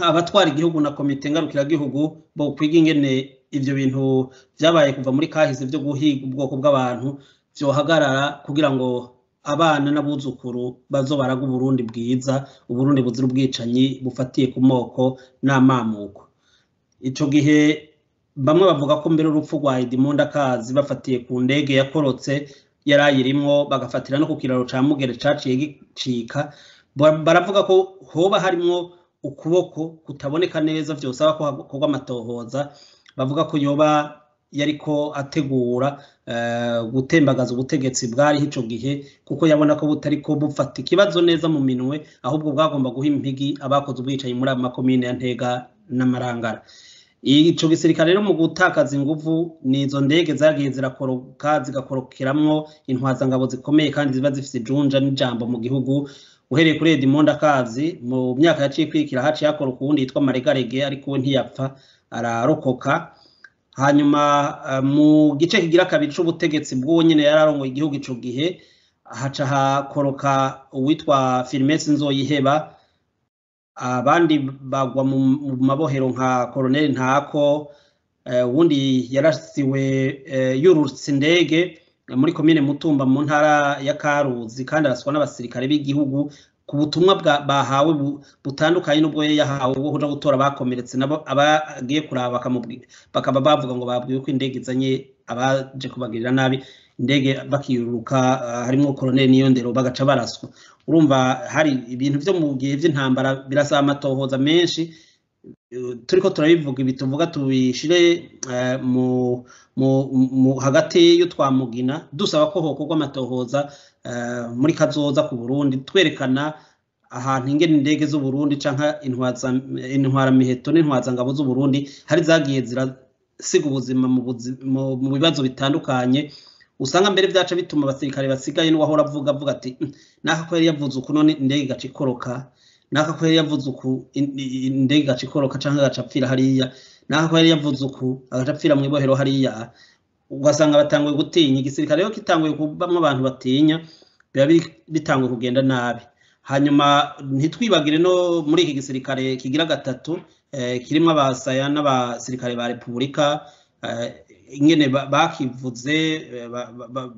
abatwara igihugu na komite ngarukiragihugu bo kwiga ingene ivyo bintu vyabaye kuva muri kahise vyo guhiga ubwoko bw'abantu vyohagarara, kugira ngo abana n'abuzukuru bazobaraga Uburundi bwiza, Uburundi buzira ubwicanyi bufatiye ku moko n'amamuko. Ico gihe bamwe bavuga ko mbere urupfu rwa Edmond Ndakazi bafatiye ku ndege yakorotse yarayirimwo, bagafatira no ku kiraro ca Mugere caciye gicika, baravuga ko hoba harimwo ukuboko kutaboneka neza, vyosaba ko hakorwa amatohoza. Bavuga ko yoba yariko ategura gutembagaza ubutegetsi bwariho ico gihe, kuko yabona ko butariko bufata ikibazo neza mu minwe, ahubwo bwagomba guha impigi abakoze ubwicanyi muri ayo makomine ya Ntega n'Amarangara. Ico gisirikare rero mu gutakaza inguvu, nizo ndege zagiye zirakoroka, zigakorokeramwo intwazangabo zikomeye kandi ziba zifise ijunja n'ijambo mu gihugu. Uhereye kuri Edmond Ndakazi, mu myaka yaciye ikurikira haciye hakoroka uwundi yitwa Maregarege, ariko we ntiyapfa, ararokoka. Hanyuma mu gice kigira kabiri c'ubutegetsi bw'uwo nyene yararongoye igihugu ico gihe, haca hakoroka uwitwa Firmin Nzoyiheba, abandi bagwa mu mabohero nka Colonel Ntako, uwundi yarasiwe yurutse indege muri komine Mutumba mu ntara ya Karuzi, kandi araswa n'abasirikare b'igihugu ku butumwa bahawe butandukanye n'ubwo yari yahawe bwo kuja gutora abakomeretse, nabo abagiye kuraba bakaba bavuga ngo babwiwe ko indege izanye abaje kubagirira nabi, indege bakiruka, harimwo Colonel Niyondero, bagaca baraswa. Urumva hari ibintu vyo mu gihe vy'intambara birasaba amatohoza menshi. Turiko turabivuga ibi, tuvuga tubishire mu hagati y'utwamugina, dusaba ko hokorwa amatohoza muri kazoza ku Burundi, twerekana ahantu ingene indege z'u Burundi canke intwaramiheto n'intwazangabo z'u Burundi hari zagiye zirasiga ubuzima mu bibazo bitandukanye, usanga mbere vyaca bituma abasirikare basigaye n'uwahora avuga ati naka ko yari yavuze uku none indege igaca ikoroka, naka ko yari yavuze uku indege igaca ikoroka canke agaca apfira hariya, naka ko yari yavuze uku agaca apfira mw'ibohero hariya, ugasanga batanguye gutinya. Igisirikare rero kitanguye kubamwo abantu batinya, biba bitanguye kugenda nabi. Hanyuma ntitwibagire no muri iki gisirikare kigira gatatu, kirimwo abasaya n'abasirikare ba Repubulika, ingene bakivuze,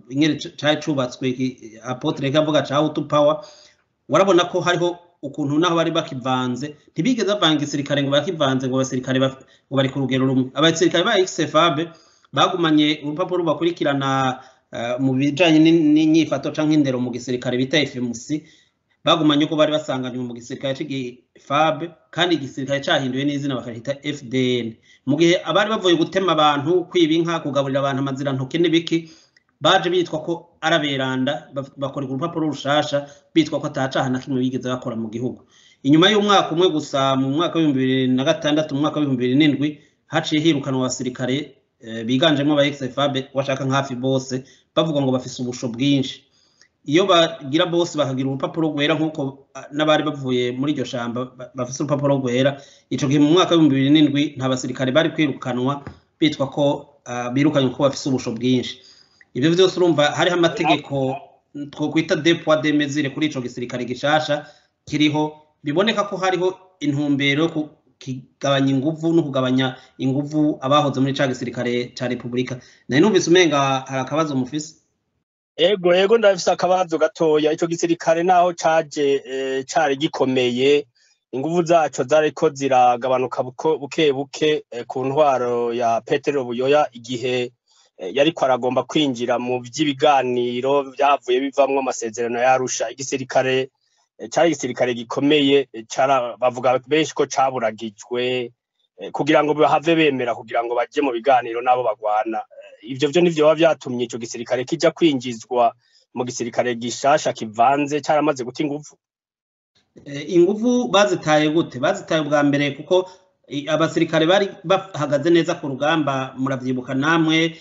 ingene cari cubatswe, Apotre kavuga ca Hutu Power, warabona ko hariho ukuntu naho bari bakivanze, ntibigeze bavanga igisirikare ngo bakivanze ngo abasirikare ngo bari ku rugero rumwe. Abasirikare ba XFAB bagumanye urupapuro rubakurikirana mu bijanye n'inyifato canke indero mu gisirikare bita FMC, bagumanye uko bari basanganywe mu gisirikare c'FAB, kandi igisirikare cahinduye n'izina bakarita FDN. Mu gihe abari bavuye gutema abantu, kwiba inka, kugaburira abantu amazirantoke n'ibiki, baje bitwa ko araberanda, bakora urupapuro rushasha bitwa ko atacaha na kimwe bigeze bakora mu gihugu. Inyuma y'umwaka umwe gusa, mu mwaka w'ibihumbi bibiri na gatandatu, mu mwaka w'ibihumbi bibiri n'indwi, haciye hirukanwa abasirikare biganjemo aba XFAB washaka nka hafi bose, bavuga ngo bafise ubusho bwinshi. Iyo bagira bose bakagira urupapuro rwera nk'uko n'abari bavuye muri iryo shamba bafise urupapuro rwera, ico gihe mu mwaka w'ibihumbi bibiri n'indwi nta basirikare bari kwirukanwa bitwa ko birukanywe ko bafise ubusho bwinshi. Ivyo vyose urumva hariho amategeko twokwita deux poids deux mesures kuri ico gisirikare gishasha kiriho. Biboneka ko hariho intumbero yo kugabanya inguvu no kugabanya inguvu abahoze muri ca gisirikare ca Republika. Nari numvise umenga hari akabazo mufise. Ego, ndafise akabazo gatoya. Ico gisirikare naho caje cari gikomeye, inguvu zaco zariko ziragabanuka buke buke ku ntwaro ya Petero Buyoya, igihe yariko aragomba kwinjira mu vy'ibiganiro vyavuye bivamwo amasezerano ya Arusha. Igisirikare cari igisirikare gikomeye, bavuga benshi ko caburagijwe kugira ngo bahave bemera kugira ngo baje mu biganiro n'abo bagwana. Ivyo vyo nivyo biba vyatumye ico gisirikare kija kwinjizwa mu gisirikare gishasha kivanze caramaze guta inguvu. Inguvu bazitaye gute? Bazitaye ubwa mbere kuko abasirikare bari bahagaze neza ku rugamba. Muravyibuka namwe,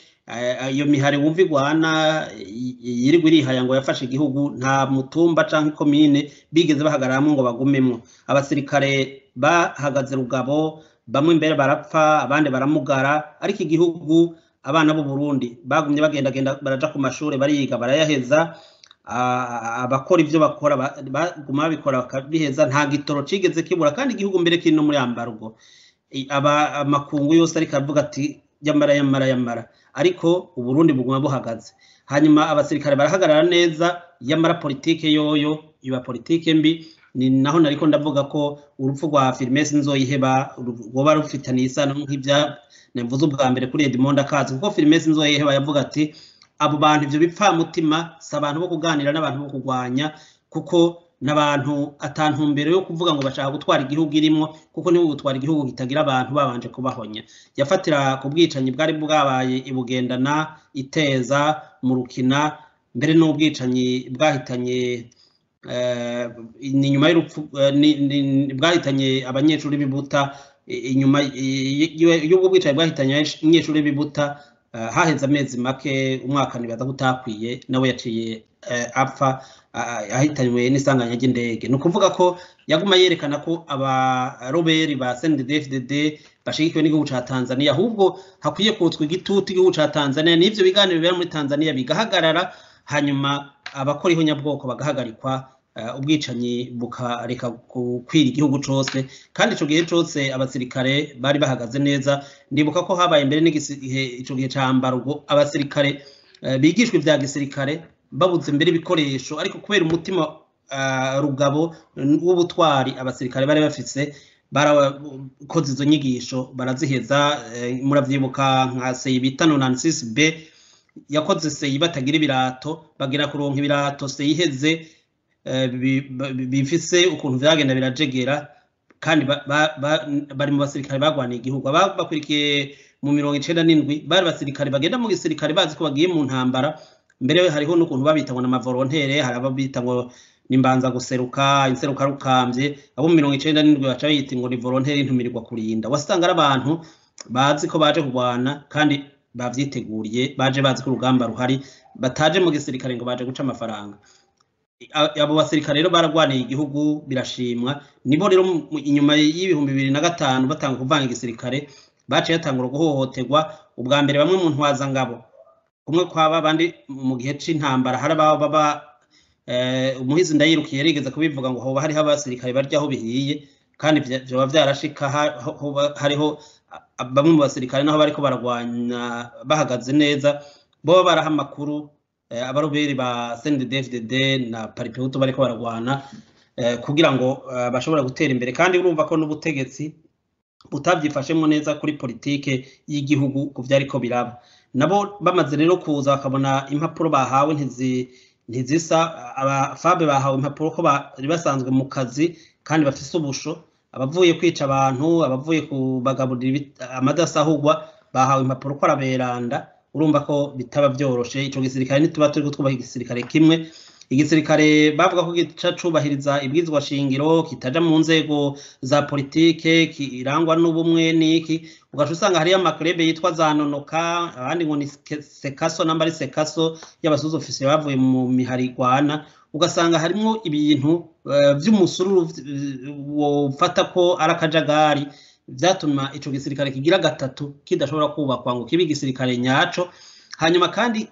iyo mihari wumva igwana yirirwa irihaya ngo yafashe igihugu, nta mutumba canke ikomine bigeze bahagararamwo ngo bagumemwo. Abasirikare bahagaze rugabo, bamwe mbere barapfa, abandi baramugara, ariko igihugu, abana b'u Burundi bagumye bagendagenda, baraja ku mashure, bariga, barayaheza. Abakora ivyo bakora baguma babikora bakabiheza, nta gitoro cigeze kibura, kandi igihugu mbere kiri no muri embargo. Aba amakungu yose ariko aravuga ati yamara yamara yamara, ariko Uburundi buguma buhagaze. Hanyuma abasirikare barahagarara neza, yamara politike yoyo iba politike mbi. Ni naho nariko ndavuga ko urupfu rwa Firmin Sinzoyiheba rwoba rufitaniye isano nk'ivya navuze ubwa mbere kuri Edmond Akazi, kuko Firmin Sinzoyiheba yavuga ati abo bantu, ivyo bipfamutima, si abantu bo kuganira n'abantu bo kurwanya, kuko n'abantu atantumbero yo kuvuga ngo bashaka gutwara igihugu irimwo, kuko nibo gutwara igihugu kitagira abantu babanje kubahonya. Yafatira ku bwicanyi bwari bwabaye ibugendana, iteza mu Rukina, mbere n'ubwicanyi bwahitanye ni nyuma y'urupfu bwahitanye abanyeshuri b'ibuta. Inyuma y'ubwo bwicanyi bwahitanye abanyeshuri b'ibuta, haheze amezi make, umwaka nibaza ko utakwiye, nawe yaciye apfa ahitanywe n'isanganya ry'indege. Ni ukuvuga ko yaguma yerekana ko abaroberi ba CNDD-FDD bashigikiwe n'igihugu ca Tanzania, ahubwo hakwiye kotswa igitutu igihugu ca Tanzania, n'ivyo biganiro bibera muri Tanzania bigahagarara, hanyuma abakora ihonyabwoko bagahagarikwa, ubwicanyi bukareka gukwira igihugu cose. Kandi ico gihe cose abasirikare bari bahagaze neza. Ndibuka ko habaye mbere n'igihe ico gihe ca embargo, abasirikare bigishwa ivya gisirikare babuze mbere ibikoresho, ariko kubera umutima rugabo w'ubutwari abasirikare bari bafise, barakoze izo nyigisho baraziheza. Muravyibuka nka CI bita 96 B yakoze CI batagira ibirato, bagira kuronka ibirato CI iheze, bifise ukuntu vyagenda birajegera, kandi bari mu basirikare bagwaniye igihugu. Bakurikiye mu 97 bari basirikare bagenda mu gisirikare bazi ko bagiye mu ntambara. Mbere hariho n'ukuntu babita ngo n'amavolontere, hari ababita ngo nimbanza guseruka, inseruka rukambye. Abo mu 97 baca biyita ngo ni volontere intumirirwa kurinda. Wasanga ari abantu bazi ko baje kurwana kandi bavyiteguriye, baje bazi ko urugamba ruhari, bataje mu gisirikare ngo baje guca amafaranga. Abo basirikare rero baragwaniye igihugu, birashimwa. Nibo rero inyuma y'2005 batanga kuvanga igisirikare, baciye batangura guhohoterwa. Ubwa mbere bamwe mu ntwazangabo, kumwe kwaba abandi mu gihe c'intambara, hari ababa baba umuhizi Ndayirukiye yarigeze kubivuga ngo hoba hariho abasirikare barya aho bihiye, kandi vyoba vyarashika. Hariho bamwe mu basirikare naho bariko baragwanya bahagaze neza, boba baraha amakuru abaroberi ba CNDD-FDD na Palipehutu bariko baragwana kugira ngo bashobore gutera imbere. Kandi urumva ko n'ubutegetsi butavyifashemwo neza kuri politike y'igihugu ku vyariko biraba. Nabo bamaze rero kuza bakabona impapuro bahawe ntizisa. Aba FAB bahawe impapuro ko bari basanzwe mu kazi kandi bafise ubusho, abavuye kwica abantu, abavuye kubagaburira amadasahugwa, bahawe impapuro ko araberanda. Urumva ko bitaba vyoroshe. Ico gisirikare ntituba turiko twubaha igisirikare kimwe. Igisirikare bavuga ko gica cubahiriza ibwirizwa shingiro, kitaja mu nzego za politike, kirangwa n'ubumwe n'iki, ugaca usanga hariyo amaklebe yitwa za Nonoka, abandi ngo ni Sekaso, namba ari Sekaso y'abasuzu ofisiye bavuye mu mihari igwana. Ugasanga harimwo ibintu vy'umusururu wofata ko ari akajagari, vyatuma ico gisirikare kigira gatatu kidashobora kubakwa ngo kibe igisirikare nyaco. Hanyuma kandi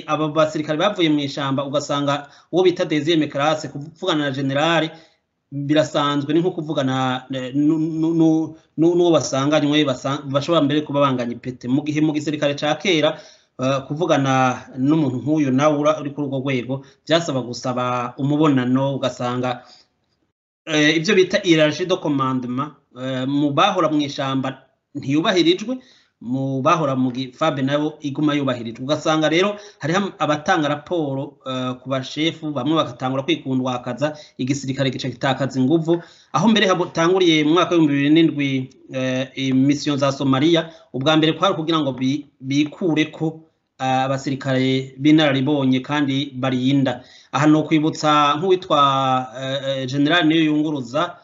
aba basirikare bavuye mu ishamba, ugasanga uwo bita deuxième classe kuvugana na generale. Birasanzwe, ni nko kuvugana n'uwo basanganywe, bashobora mbere kuba banganya ipete. Mu gihe mu gisirikare ca kera, kuvugana n'umuntu nk'uyu nawe uri kuri urwo rwego byasaba gusaba umubonano, ugasanga ibyo bita hiérarchie de commandement mu bahora mu ishamba ntiyubahirijwe, mu bahora mu FAB nabo iguma yubahirijwe. Ugasanga rero hariho abatanga raporo ku bashefu bamwe, bagatangura kwikundwakaza, igisirikare gica gitakaza inguvu. Aho mbere hatanguriye mu mwaka w'2007 mission za Somalia, ubwa mbere kwari kugira ngo bikure ko abasirikare b'inararibonye kandi barinda. Aha no kwibutsa nk'uwitwa General Niyo Yunguruza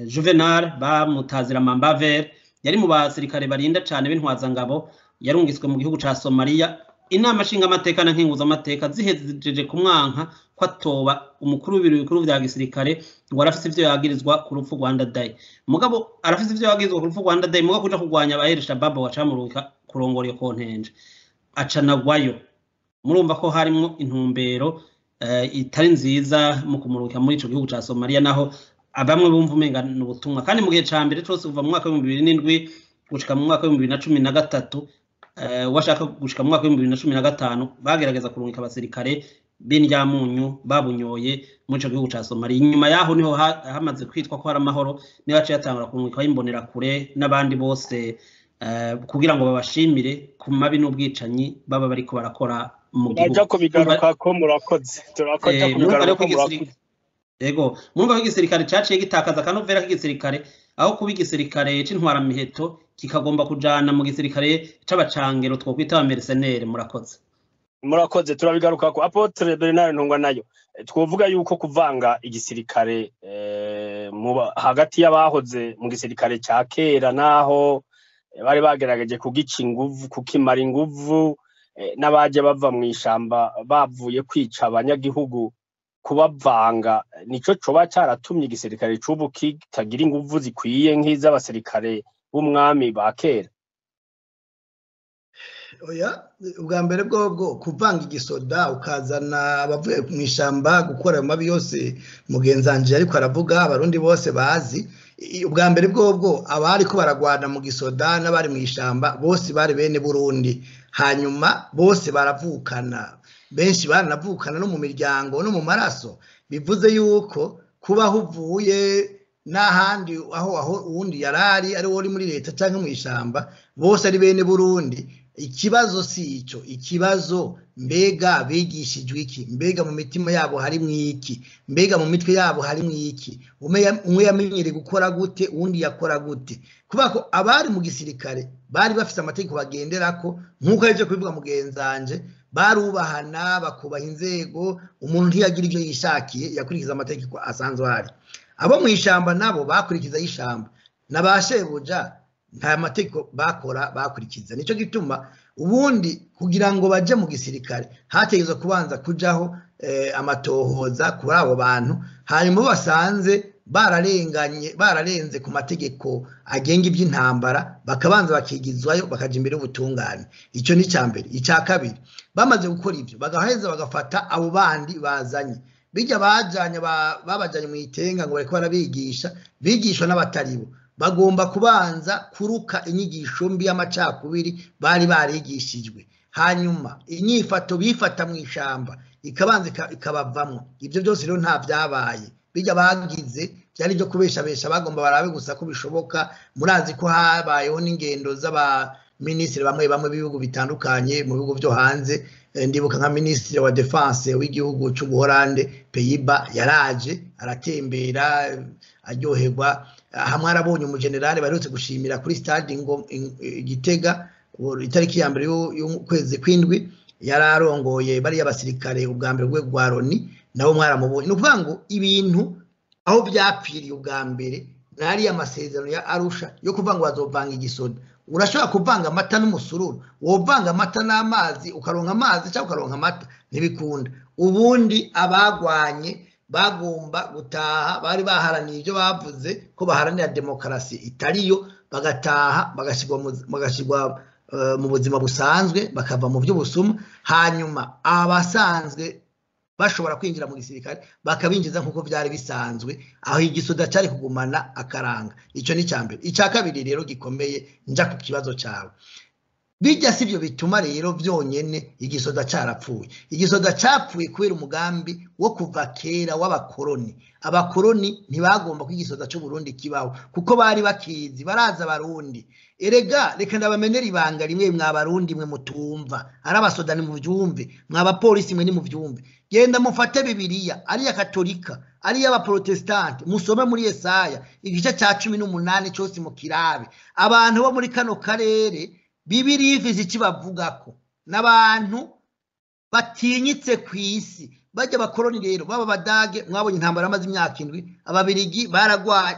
Juvenal, bamutazira Mambaver, yari mu basirikare barinda cane b'intwazangabo, yarungiswe mu gihugu ca Somalia. Inama nshingamateka na nkenguzamateka zihejeje kumwanka ko atoba umukuru w'ibiro bikuru vya gisirikare, ngo arafise ivyo yagirizwa ku rupfu rwa Ndadaye. Mugabo arafise ivyo yagirizwa ku rupfu rwa Ndadaye, mugabo kuja kurwanya aba El Shabab wacamurungika kurongora iyo kontenje, acanagwayo. Murumva ko harimwo intumbero itari nziza mu kumurungika muri ico gihugu ca Somalia, naho bamwe bumva umenga ni ubutumwa. Kandi mu gihe ca mbere cose, kuva mu mwaka w'2007 gushika mu mwaka w'2013, washaka gushika mu mwaka w'2015, bagerageza kurungika abasirikare b'indyamunyu babunyoye muri ico gihugu ca Somalia. Inyuma yaho niho hamaze kwitwa ko hari amahoro, niho haciye hatangura kurungikwaho imbonerakure n'abandi bose kugira ngo babashimire ku mabi n'ubwicanyi baba bariko barakora mu gihugu. Turaja kubigarukako, murakoze. Turakoze Murumva rero ko kubigarukako, igisirikare murakoze. Yego, murumva ko igisirikare caciye gitakaza akanovera k'igisirikare, aho kuba igisirikare c'intwaramiheto kikagomba kujana mu gisirikare c'abacangero twokwita aba mercenaires. Murakoze. Murakoze, turabigarukako. Apôtre Bernard Ntungwa nayo, twovuga yuko kuvanga igisirikare hagati y'abahoze mu gisirikare ca kera, naho bari bagerageje kugica inguvu, kukimara inguvu, n'abaje bava mu ishamba bavuye kwica abanyagihugu, kubavanga nico coba caratumye igisirikare c'ubu kitagira inguvu zikwiye nk'iz'abasirikare b'umwami ba kera? Oya, ubwa mbere bwobwo, kuvanga igisoda ukazana abavuye mu ishamba gukora ayo mabi yose mugenzanje ariko aravuga, abarundi bose bazi, ubwa mbere bwobwo abariko baragwana mu gisoda n'abari mu ishamba bose bari bene Burundi. Hanyuma bose baravukana, benshi baranavukana no mu miryango no mu maraso. Bivuze yuko kubaho uvuye n'ahandi aho uwundi yarari, ari uri muri leta canke mu ishamba, bose ari bene Burundi. Ikibazo si ico. Ikibazo, mbega bigishijwe iki? Mbega mu mitima yabo harimwo iki? Mbega mu mitwe yabo harimwo iki? Umwe yamenyereye gukora gute, uwundi yakora gute? Kubera ko abari mu gisirikare bari bafise amategeko bagenderako, nk'uko ahejeje kubivuga mugenzanje, barubahana, bakubaha inzego, umuntu ntiyagira ivyo yishakiye, yakurikiza amategeko asanzwe ahari. Abo mu ishamba nabo bakurikiza y'ishamba na ba shebuja, nta mategeko bakora bakurikiza. Nico gituma ubundi kugira ngo baje mu gisirikare hategerezwa kubanza kujaho amatohoza kuri abo bantu, hanyuma basanze bararenganye, bararenze ku mategeko agenga iby'intambara, bakabanza bakigizwayo, bakaja imbere y'ubutungane. Ico ni icya mbere. Icya kabiri, bamaze gukora ivyo, bagaheza bagafata abo bandi bazanye, bijya bajanye babajanye mu itenga ngo bariko barabigisha, bigishwa n'abataribo. Bagomba kubanza kuruka inyigisho mbi y'amacakubiri bari barigishijwe, hanyuma inyifato bifata mu ishamba ikabanza ikabavamwo. Ibyo byose rero nta byabaye. Bijya bagize byari byo kubeshabesha, bagomba barabe gusa ko bishoboka. Murazi ko habayeho n'ingendo z'abaminisitiri bamwe bamwe b'ibihugu bitandukanye mu bihugu byo hanze. Ndibuka nka minisitiri wa défense w'igihugu c'Ubuholande, Pays-Bas, yaraje aratembera, aryoherwa. Hamwe arabonye umugenerale baherutse gushimira kuri stade ngo Gitega itariki ya mbere y'ukwezi kw'indwi, yari arongoye bariya basirikare ubwa mbere rwego rwa Loni, nabo mwaramubonye. Ni ukuvuga ngo ibintu aho byapfiriye ubwa mbere n'ariya amasezerano ya Arusha yo kuvuga ngo bazovanga igisoda. Urashobora kuvanga amata n'umusururu, wovanga amata n'amazi ukaronka amazi, cyangwa ukaronka amata, ntibikunda. Ubundi abagwanye bagomba gutaha, bari baharaniye ibyo bavuze ko baharanira demokarasi itariyo, bagataha bagashyirwa mu buzima busanzwe, bakava mu by'ubusuma. Hanyuma abasanzwe Bashobora kwinjira mu gisirikare bakabinjiza nkuko byari bisanzwe, aho igisoda cyari kugumana akaranga. Icyo ni cyambere. Icya kabiri rero gikomeye, nja ku kibazo cyawe, bijya sivyo bituma rero byonyene igisoda carapfuye. Igisoda capfuye kubera umugambi wo kuva kera w'abakoroni. Abakoroni ntibagomba ko igisoda cy'u Burundi kibaho kuko bari bakizi, baraza abarundi. Erega reka ndabamenera ibanga rimwe, mwa barundi mwe mutumva, ari abasoda ni muvyumve, mwa bapolisi mwe ni muvyumve. Genda mufate Bibiliya, ari ya Katolika, ari y'abaprotestante, musome muri Yesaya igice ca 18 cyose mukirabe. Abantu bo muri kano karere Bibiliya ifise iki bavugako, n'abantu batinyitse kw'isi. Bajya abakoroni rero baba badage, mwabonye intambara amaze imyaka 7, ababirigi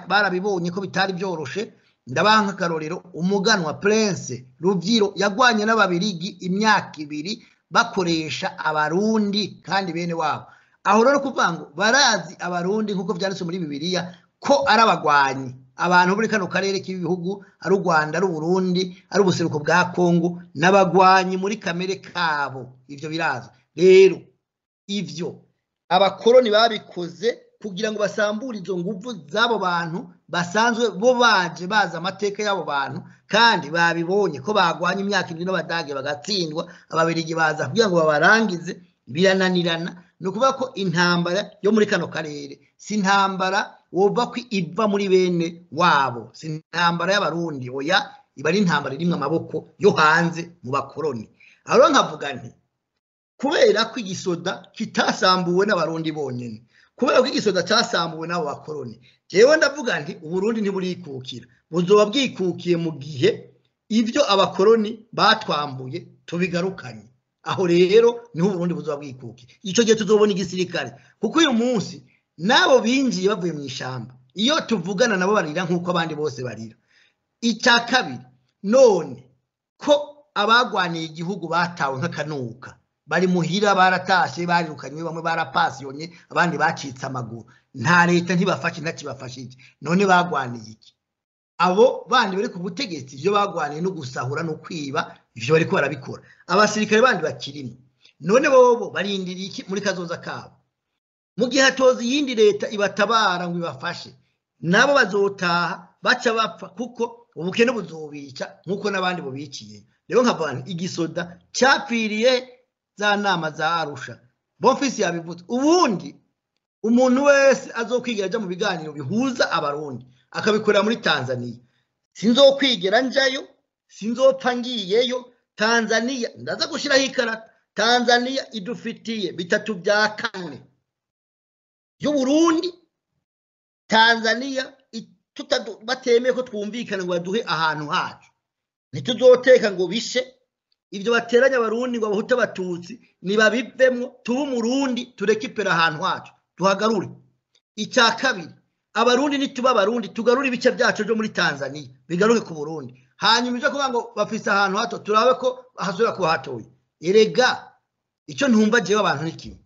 barabibonye ko bitari byoroshe. Ndabaha akarorero, umuganwa Prince Ruvyiro yagwanye n'ababirigi imyaka 2 bakoresha abarundi kandi bene wabo. Aho rero kuvuga ngo barazi abarundi nkuko vyanditse muri Bibiliya ko ari abagwanyi. Abantu muri kano karere k'ibihugu, ari u Rwanda, ari Burundi, ari ubuseruko bwa Kongo, n'abagwanyi muri kamere kabo. Ivyo birazwi. Rero ivyo abakoroni babikoze kugira ngo basambure izo nguvu z'abo bantu basanzwe bo baje baza amateka y'abo bantu, kandi babibonye ko bagwanye imyaka 7 n'abadage bagatsindwa, ababirigi baza kugira ngo babarangize, birananirana. Ni ukuvuga ko intambara yo muri kano karere si intambara wova ko iva muri bene wabo, si intambara y'abarundi, oya, iba ari intambara irimwe amaboko yo hanze mu bakoroni. Aho nkavuga nti kubera ko igisoda kitasambuwe n'abarundi bonyene, kubera ko igisoda cyasambuwe n'abo bakoroni, jewe ndavuga nti uburundi ntiburikukira, buzoba bwikukiye mu gihe ibyo abakoroni batwambuye tubigarukanye. Aho rero niho uburundi buzoba bwikukiye. Ico gihe tuzobona igisirikare, kuko uyu munsi nabo binjiye bavuye mu ishamba, iyo tuvugana nabo barira nkuko abandi bose barira. Icya kabiri, none ko abagwaniye igihugu batawe nk'akanuka, bari muhira baratashe, barirukanywe, bamwe barapasiyonye, abandi bacitse amaguru, nta leta ntibafashe, ntakibafashije, none bagwaniye iki? Abo bandi bari ku butegetsi ibyo bagwaniye no gusahura no kwiba, ivyo bariko barabikora. Abasirikare bandi bakirimo, none bobo barindiriye iki muri kazoza kabo? Mu gihe hatoza iyindi leta ibatabara ngo ibafashe, nabo bazotaha baca bapfa, kuko ubukene buzobica nkuko n'abandi bubiciye. Rero nkavuga nti igisoda cyapfiriye za nama za Arusha. Bonfisi yabivuze. Ubundi umuntu wese azokwigira aja mu biganiro bihuza abarundi akabikorera muri Tanzania, sinzokwigera njayo, sinzopfa ngiyeyo. Tanzania ndaza gushiraho ikarata. Tanzania idufitiye 3/4 y'Uburundi. Tanzania batemeye ko twumvikana ngo baduhe ahantu hacu, ntituzoteka ngo bishe ibyo bateranya abarundi ngo abahuta abatutsi nibabivemwo, tube umurundi tureke ipera ahantu hacu tuhagarure. Icya kabiri, abarundi nituba abarundi tugarure ibice byacu byo muri Tanzania bigaruke ku Burundi. Hanyuma ibyo kuvuga ngo bafise ahantu hato, turabe ko hasubira kuba hatoye. Erega icyo ntumva jewe abantu ni kimwe,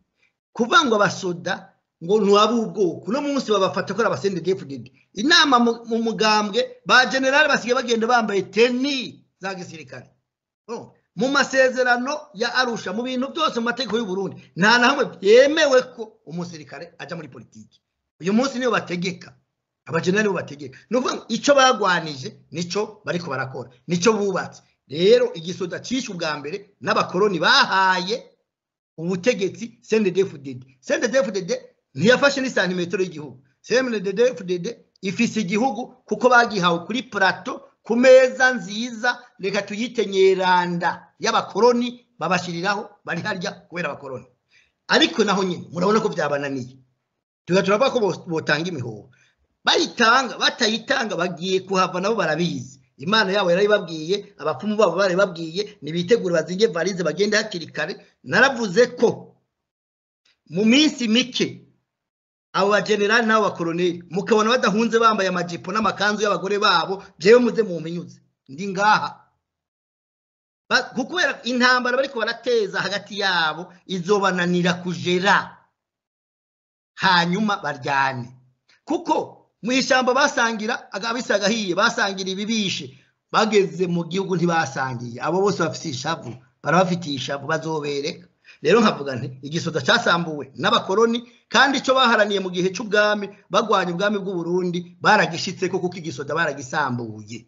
kuvuga ngo abasoda ngo ntuwabe ubwoko, uno munsi babafata ko ari abasendedefudede. Inama mu mugambwe ba general basigaye bagenda bambaye teni za gisirikare. Mu masezerano ya Arusha, mu bintu byose, mu mategeko y'u Burundi, nta na hamwe byemewe ko umusirikare aja muri politiki. Uyu munsi niyo bategeka, abajenerali nibo bategeka. Ni ukuvuga ngo ico bagwanije nico bariko barakora, nico bubatse. Rero igisoda cishe ubwa mbere n'abakoroni bahaye ubutegetsi CNDD-FDD. CNDD-FDD ntiyafashe ni santimetero y'igihugu. CNDD-FDD ifise igihugu kuko bagihawe kuri plateau, ku meza nziza, reka tuyite nyeranda y'abakoroni, babashiriraho bari harya kubera abakoroni. Ariko naho nyine murabona ko byabananiye. Tuba turavuga ko botanga imihoho, bayitanga batayitanga bagiye kuhava nabo barabizi. Imana yabo yarabibabwiye, abapfumu babo barabibabwiye, nibitegure bazinge varize bagende hakiri kare. Naravuze ko mu minsi mike abo bagenerali n'abo bakoroneli mukabona badahunze bambaye amajipo n'amakanzu y'abagore babo, jewe muze mumpinyuze ndi ngaha. Kubera intambara bariko barateza hagati yabo izobananira kujera, hanyuma baryane. Kuko mu ishyamba basangira agabisi agahiye, basangira ibibishe, bageze mu gihugu ntibasangiye. Abo bose bafite ishavu, barabafitiye ishavu, bazobereka. Rero nkavuga nti igisoda cyasambuwe n'abakoroni, kandi icyo baharaniye mu gihe cy'ubwami bagwanya ubwami bw'u Burundi baragishitseko, kuko igisoda baragisambuye.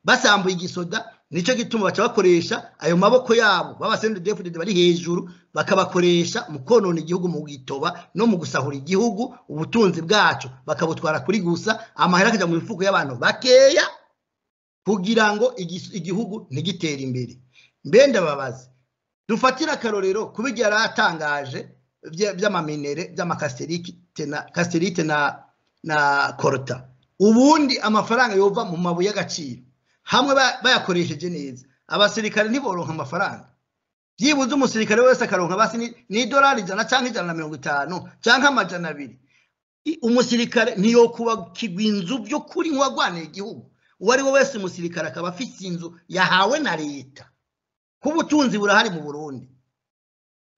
Basambuye igisoda, nicyo gituma baca bakoresha ayo maboko yabo baba CNDD-FDD bari hejuru, bakabakoresha mu konona igihugu, mu gitoba no mu gusahura igihugu, ubutunzi bwacu bakabutwara kuri gusa, amahera akajya mu mifuko y'abantu bakeya kugira ngo igihugu ntigitere imbere. Mbe ndababaza, dufatire akarorero kuba igihe yaratangaje by'amaminere by'amakaserite na korota, ubundi amafaranga yova mu mabuye y'agaciro hamwe bayakoresheje neza, abasirikare ntiboronka amafaranga. Byibuze umusirikare wese akaronka basi ni idolari 100 canke 150 canke 200. Umusirikare ntiyokubakirwa inzu by'ukuri nk'uwagwaniye igihugu. Uwo ari we wese umusirikare akaba afise inzu yahawe na leta. Kubutunzi burahari mu Burundi.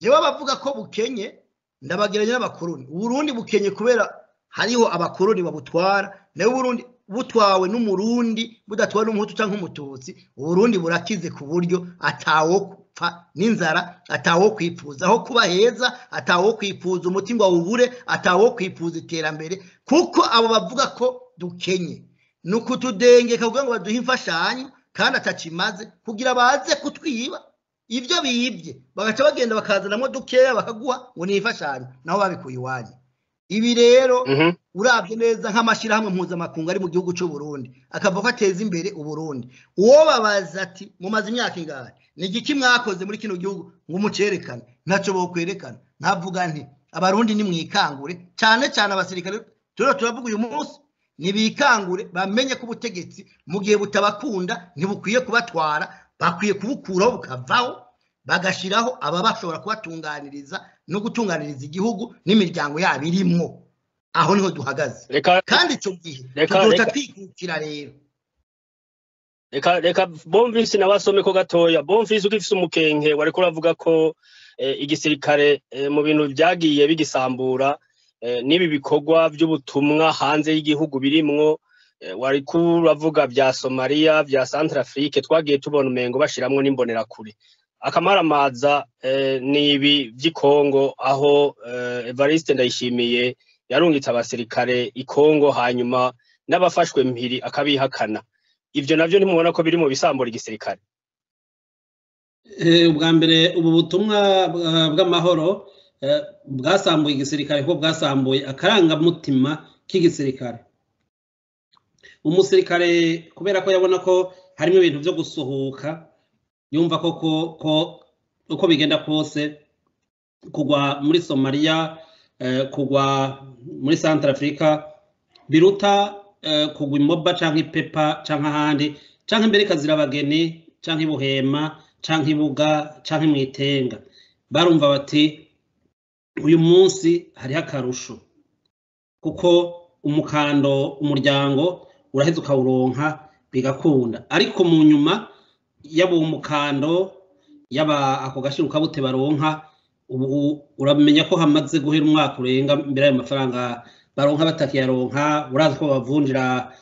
Jewe bavuga ko bukenye, ndabageranya n'abakoroni. Uburundi bukenye kubera hariho abakoroni babutwara, nayo Burundi butwawe n'umurundi budatwawe n'umuhutu canke umututsi. Uburundi burakize ku buryo atawo kupfa n'inzara, atawo kwipfuza aho kuba heza, atawo kwipfuza umuti ngo awubure, atawo kwipfuza iterambere, kuko abo bavuga ko dukenye nukutudengeka kugira ngo baduhe imfashanyo kandi atakimaze, kugira baze kutwiba ibyo bibye, bagaca bagenda bakazanamo dukeya bakaguha ngo ni imfashanyo, naho babikuye iwanyu. Ibi rero uravye neza nk'amashirahamwe mpuzamakungu ari mu gihugu cy'u Burundi akava ko ateza imbere Uburundi, uwo babaza ati mumaze imyaka ingahe, ni igiki mwakoze muri kino gihugu ngo mucerekane, ntacyo bokwerekana. Nkavuga nti abarundi nimwikangure, cyane cyane abasirikare turiho turavuga uyu munsi, nibikangure bamenye ko ubutegetsi mu gihe butabakunda ntibukwiye kubatwara, bakwiye kubukuraho bukavaho, bagashiraho ababashobora kubatunganiriza no gutunganiriza igihugu n'imiryango yabo irimwo. Aho niho duhagaze, kandi icyo gihe tuzoca twikukira. Rero reka Bonfils nabasome ko gatoya. Bonfils, ugifise umukenke wariko uravuga ko igisirikare mu bintu byagiye bigisambura n'ibi bikorwa by'ubutumwa hanze y'igihugu birimwo, wariko uravuga bya Somalia, bya Centrafrique, twagiye tubona umengo bashiramwo n'imbonerakure. Akamaramaza ni ibi vy'i Kongo, aho Evariste Ndayishimiye yarungitse abasirikare i Kongo, hanyuma n'abafashwe mpiri akabihakana. Ivyo navyo ntimubona ko biri mu bisambura igisirikare? Ubwa mbere ubu butumwa bw'amahoro bwasambuye igisirikare, kuko bwasambuye akarangamutima k'igisirikare. Umusirikare kubera ko yabona ko harimo ibintu byo gusuhuka, yumva ko uko bigenda kose kugwa muri Somalia, kugwa muri Centrafrica biruta kugwa imoba canke ipepa canke ahandi, canke mbere Kazirabageni canke Ibuhema canke Ibuga canke Mwitenga. Barumva bati uyu munsi hariho akarusho, kuko umukando umuryango uraheza ukawuronka bigakunda. Ariko mu nyuma yaba umukando yaba ako gashiruka bute baronka, ubu uramenya ko hamaze guhera umwaka urenga mbere ayo mafaranga baronka batakiyaronka. Urazi ko bavunjira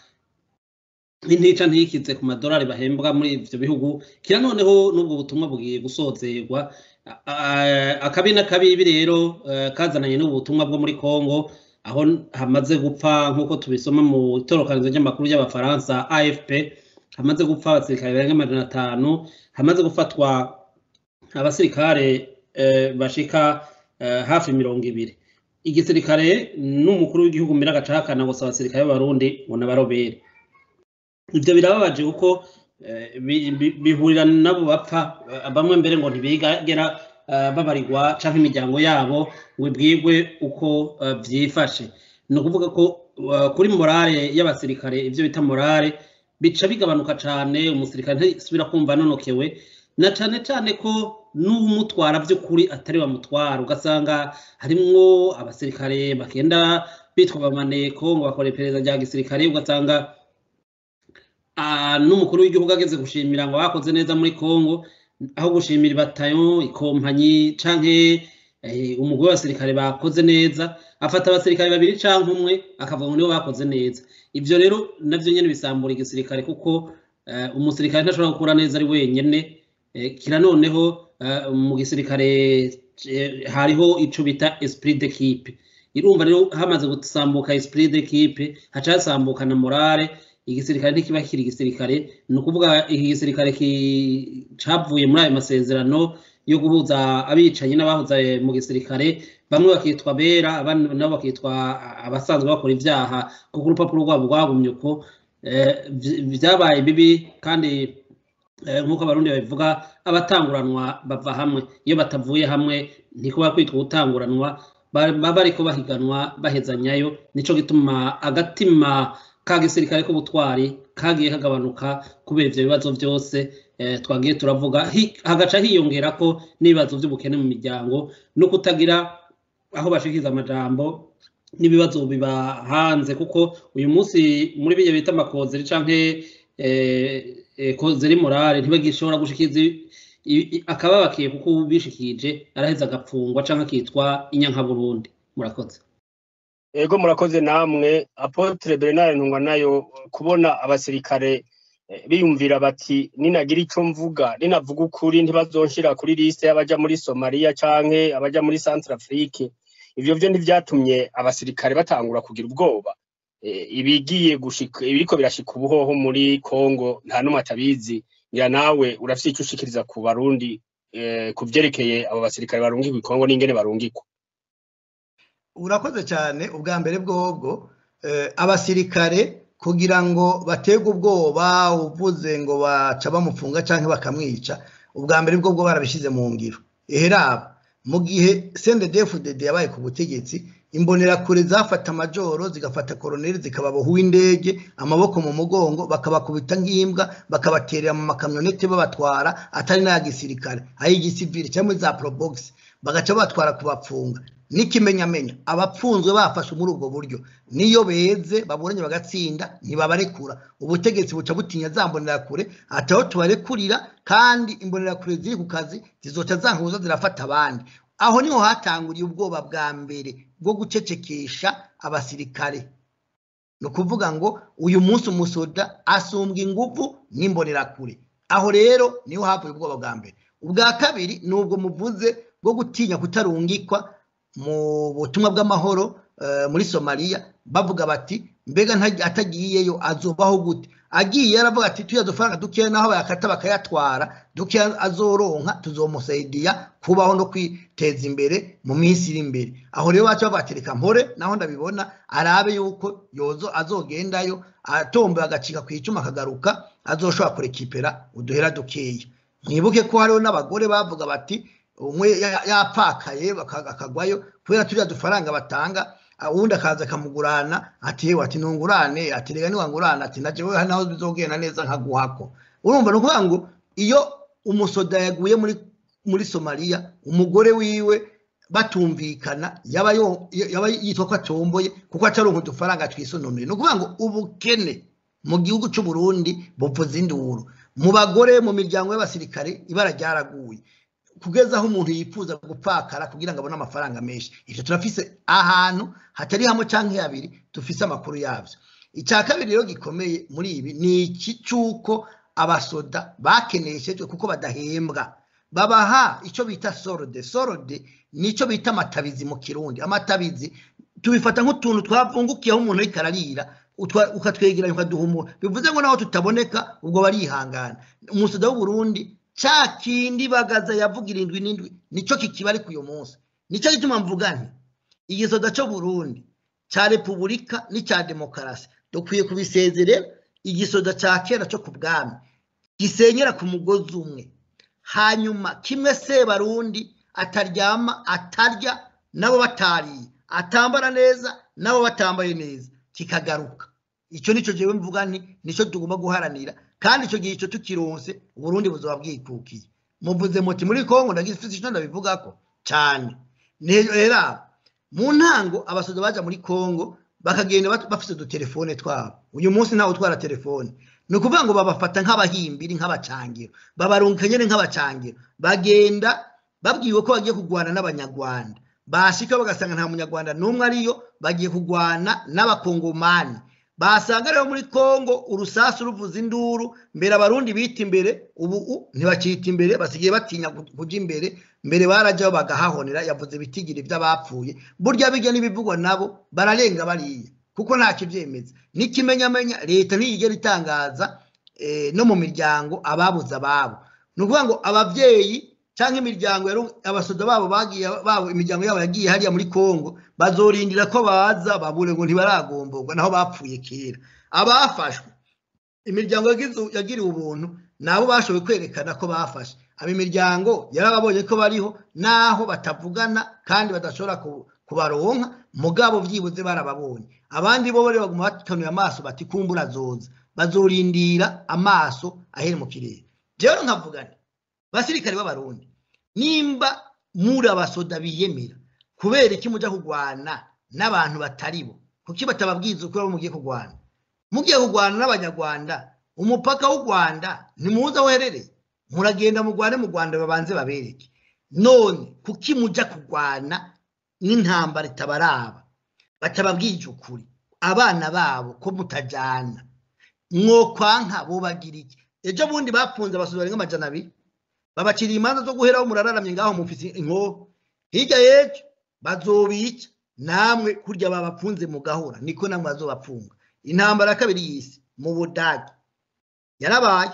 intica ntikize ku madolari bahembwa muri ivyo bihugu. Kira noneho n'ubwo butumwa bugiye gusozerwa. Akabi n'akabibi rero kazananye n'ubu butumwa bwo muri Kongo, aho hamaze gupfa nk'uko tubisoma mu itorokanizo ry'amakuru y'Abafaransa AFP, hamaze gupfa abasirikare barenga 500, hamaze gufatwa abasirikare bashika hafi 20. Igisirikare n'umukuru w'igihugu mbere agacahakana gusa abasirikare b'Abarundi ngo n'abarobere. Ivyo birababaje kuko bihurira nabo bapfa, bamwe mbere ngo ntibigera babarirwa canke imiryango yabo ngo ibwirwe uko vyifashe. Ni ukuvuga ko kuri morale y'abasirikare, ivyo bita morale bica bigabanuka cane, umusirikare ntasubira kumva anonokewe, na cane cane ko n'umutwara vy'ukuri atari bamutwara. Ugasanga harimwo abasirikare bagenda bitwa bamaneko ngo bakora iperereza rya gisirikare, ugasanga n'umukuru w'igihugu ageze gushimira ngo bakoze neza muri Kongo, aho gushimira batayo ikompanyi canke umugwi w'abasirikare bakoze neza, afata abasirikare babiri canke umwe akavuga ngo nibo bakoze neza. Ivyo rero navyo nyene bisambura igisirikare, kuko umusirikare ntashobora gukora neza ari wenyene. Kira noneho mu gisirikare Hariho ico bita esprit d'équipe. Irumva rero hamaze gusambuka esprit d'équipe, haca hasambuka na morale. Igisirikare ntikiba kiri igisirikare. Ni ukuvuga iki gisirikare cavuye muri ayo masezerano yo guhuza abicanyi n'abahoze mu gisirikare, bamwe bakitwa bera, abandi nabo bakitwa abasanzwe bakora ivyaha, kuko urupapuro rwabo rwagumye uko. Vyabaye bibi kandi nk'uko Abarundi babivuga, abatanguranwa bava hamwe. Iyo batavuye hamwe ntikuba kwitwa gutanguranwa, baba bariko bahiganwa bahezanyayo. Nico gituma agatima ka gisirikare k'ubutwari kagiye kagabanuka kubera ivyo bibazo vyose twagiye turavuga, hagaca hiyongerako n'ibibazo vy'ubukene mu miryango no kutagira aho bashikiza amajambo n'ibibazo biba hanze. Kuko uyu munsi muri bijya bita amakozeri canke kozeri morale, ntibagishobora gushikiza akababakiye, kuko ubishikije araheza agapfungwa canke akitwa inyankaburundi. Murakoze. Ego, murakoze namwe. Apôtre Bernard Ntungwanayo, kubona abasirikare biyumvira bati ninagira ico mvuga, ninavuga ukuri, ntibazonshira kuri liste y'abaja muri Somalia canke abaja muri Centrafrique, ivyo vyo ntivyatumye abasirikare batangura kugira ubwoba? Ibigiye gushika, ibiriko birashika ubuhoho muri Congo, nta numwe atabizi. Ngira nawe urafise ico ushikiriza ku Barundi ku vyerekeye abo basirikare barungikwa i Congo n'ingene barungikwa. Urakoze cyane. Ubwa mbere bwobwo, abasirikare kugira ngo baterwe ubwoba, uvuze ngo baca bamufunga canke bakamwica, ubwa mbere bwobwo barabishize mu ngiro. Eheraba mu gihe CNDD-FDD yabaye ku butegetsi, imbonerakure zafata majoro, zigafata koroneli, zikababoha uw'indege amaboko mu mugongo, bakabakubita nk'imbwa, bakabaterera mu makamyonete, babatwara atari n'aya gisirikare, ay'igisivili cyangwa za probox, bagaca babatwara kubapfunga. N'ikimenyamenya, abapfunzwe bafashwe muri ubwo buryo, niyo beze baburanye bagatsinda, ntibabarekura. Ubutegetsi buca butinya za mbonerakure, ataho tubarekurira kandi imbonerakure ziri ku kazi zizoca zankuza zirafata abandi. Aho niho hatanguriye ubwoba bwa mbere bwo gucecekesha abasirikare. Ni ukuvuga ngo uyu munsi umusoda asumbwa ingufu n'imbonerakure. Aho rero niho havuye ubwoba bwa mbere. Ubwa kabiri ni ubwo muvuze bwo gutinya kutarungikwa mu butumwa bw'amahoro muri Somalia. Bavuga bati mbega atagiyeyo azobaho gute? Agiye aravuga ati tuya dufaranga dukeya, naho bayakata bakayatwara, dukeya azoronka tuzomusaidiya kubaho no kwiteza imbere mu minsi iri imbere. Aho rero baca bavuga ati reka mpore naho ndabibona, arabe yuko yozo azogendayo atomboye agacika ku icuma akagaruka, azoshobora kurekipera uduhera dukeya. Mwibuke ko hariho n'abagore bavuga bati umwe yapfakaye akagwayo kubera turiya dufaranga batanga, uwundi akaza akamugurana, ati yewe, ati ntungurane, ati rega niwangurana, ati na jewe hari naho bizogenda neza nkaguhako. Urumva, ni ukuvuga ngo iyo umusoda yaguye muri Somalia, umugore wiwe batumvikana, yaba yitwa ko atomboye kuko ataronka udufaranga twisononuye. Ni ukuvuga ngo ubukene mu gihugu c'u Burundi buvuza induru mu bagore, mu miryango y'abasirikare. Ibara ryaraguye kugeza aho umuntu yifuza gupfakara kugira ngo abone amafaranga menshi. Ivyo turafise ahantu hatari hamwe canke habiri dufise amakuru yavyo. Icya kabiri rero gikomeye muri ibi ni iki c'uko abasoda bakeneshejwe kuko badahembwa, babaha icyo bita solde. Solde nico bita amatabizi mu Kirundi. Amatabizi tubifata nk'utuntu twavungukiyeho umuntu ariko ararira, ukatwegeranya ukaduhumura. Bivuze ngo naho tutaboneka ubwo barihangana. Umusoda w'u Burundi, ca kindi Bagaza yavuga 77, nico kikiba. Ariko uyu munsi nico gituma mvuga nti igisoda co Burundi ca repubulika n'icya demokarasi dukwiye kubisezerera. Igisoda ca kera co ku bwami gisenyera ku mugozi umwe, hanyuma kimwe Sebarundi ataryama, atarya nabo batariye, atambara neza nabo batambaye neza, kikagaruka. Icyo nico jewe mvuga nti nico tugomba guharanira, kandi icyo gihe ico tukironse Uburundi buzoba bwikukiye. Muvuze muti muri Kongo, ndagifise ico ndabivugako cyane. Rero mu ntango abasoda baja muri Kongo bakagenda bafise udutelefone twabo. Uyu munsi ntawe utwara telefone. Ni ukuvuga ngo babafata nk'abahimbiri, nk'abacangiro, babarunka nyene nk'abacangiro. Bagenda babwiwe ko bagiye kugwana n'Abanyarwanda, bashika bagasanga nta Munyarwanda n'umwe ariyo, bagiye kugwana n'Abakongomani. Basanga rero muri Kongo urusasu ruvuza induru, mbere abarundi bita imbere, ubu ntibakita imbere, basigaye batinya kuja imbere. Mbere barajyaho bagahahonera. Yavuze ibitigiri by'abapfuye, burya bijya n'ibivugwa nabo bararenga bariya, kuko nta kibyemeza n'ikimenyamenya. Leta ntiyigera itangaza no mu miryango ababuze ababo. Ni ukuvuga ngo ababyeyi cyangwa imiryango abasoda babo bagiye, babo imiryango yabo yagiye hariya muri Kongo, bazorindira ko baza babure ngo ntibaragomborwa, naho bapfuye kera. Abafashwe, imiryango yagiriwe ubuntu, nabo bashoboye kwerekana ko bafashe. Aba imiryango yarababonye ko bariho, naho batavugana kandi badashobora kubaronka, mugabo byibuze barababonye. Abandi bo bari baguma bakanuye amaso bati kumbura zoza, bazorindira amaso ahere mu kirere. Rero nkavuga nti basirikare b'abarundi, nimba muri abasoda biyemera, kubera iki muja kurwana n'abantu batari bo? Kuki batababwiza ukuri abo mugiye kurwana? Mugiye kurwana n'abanyarwanda, umupaka w'u Rwanda ntimuzi aho uherereye, muragenda murwane mu Rwanda babanze babereke. None kuki muja kurwana n'intambara itabaraba, batababwije ukuri abana babo ko mutajana? Mwokwanka bobagira iki? Ejo bundi bapfunze abasoda barenga 200, babaciriye imanza zo guheraho, murararamye ngaho mufise inkoho. Hirya y'ejo bazobica namwe kurya babapfunze mugahora, niko namwe bazobapfunga. Intambara ya kabiri y'isi mu Budage yarabaye,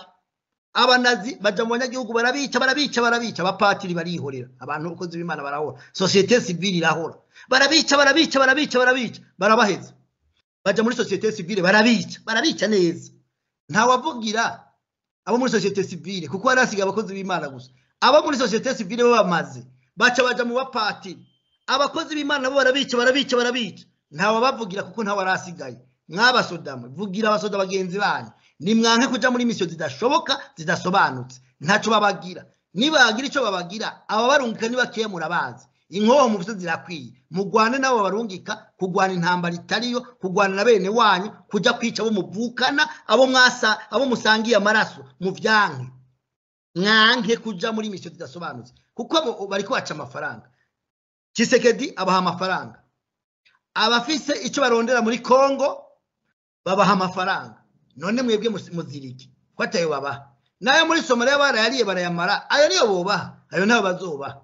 abanazi baja mu banyagihugu barabica, barabica, barabica, abapatiri barihorera, abantu abakozi b'Imana barahora, société civile irahora, barabica, barabica, barabica, barabica, barabaheza. Baja muri société civile barabica, barabica neza. Ntawavugira abo muri société civile kuko hari hasigaye abakozi b'Imana gusa. Abo muri société civile bo bamaze baca baja mu bapatiri, abakozi b'Imana nabo barabica, barabica, barabica, ntawabavugira kuko ntawe arasigaye. Mwabasoda mwe, vugira abasoda bagenzi banyu, nimwanke kuja muri misiyo zidashoboka, zidasobanutse, ntaco babagira. Nibagira ico babagira, ababarungika ni bakeya murabazi. Inkoho mufise zirakwiye, mugwane nabo babarungika kugwana intambara itariyo, kugwana na bene wanyu, kuja kwica abo muvukana, abo mwasa, abo musangiye amaraso, muvyanke. Mwanke kuja muri misiyo zidasobanutse, kuko abo bariko baca amafaranga. Tshisekedi abaha amafaranga, abafise ico barondera muri Kongo babaha amafaranga. None mwebwe muziriki ko atayo babaha? Nayo muri Somalia barayariye barayamara, ayo niyo bobaha, ayo ntayo bazobaha.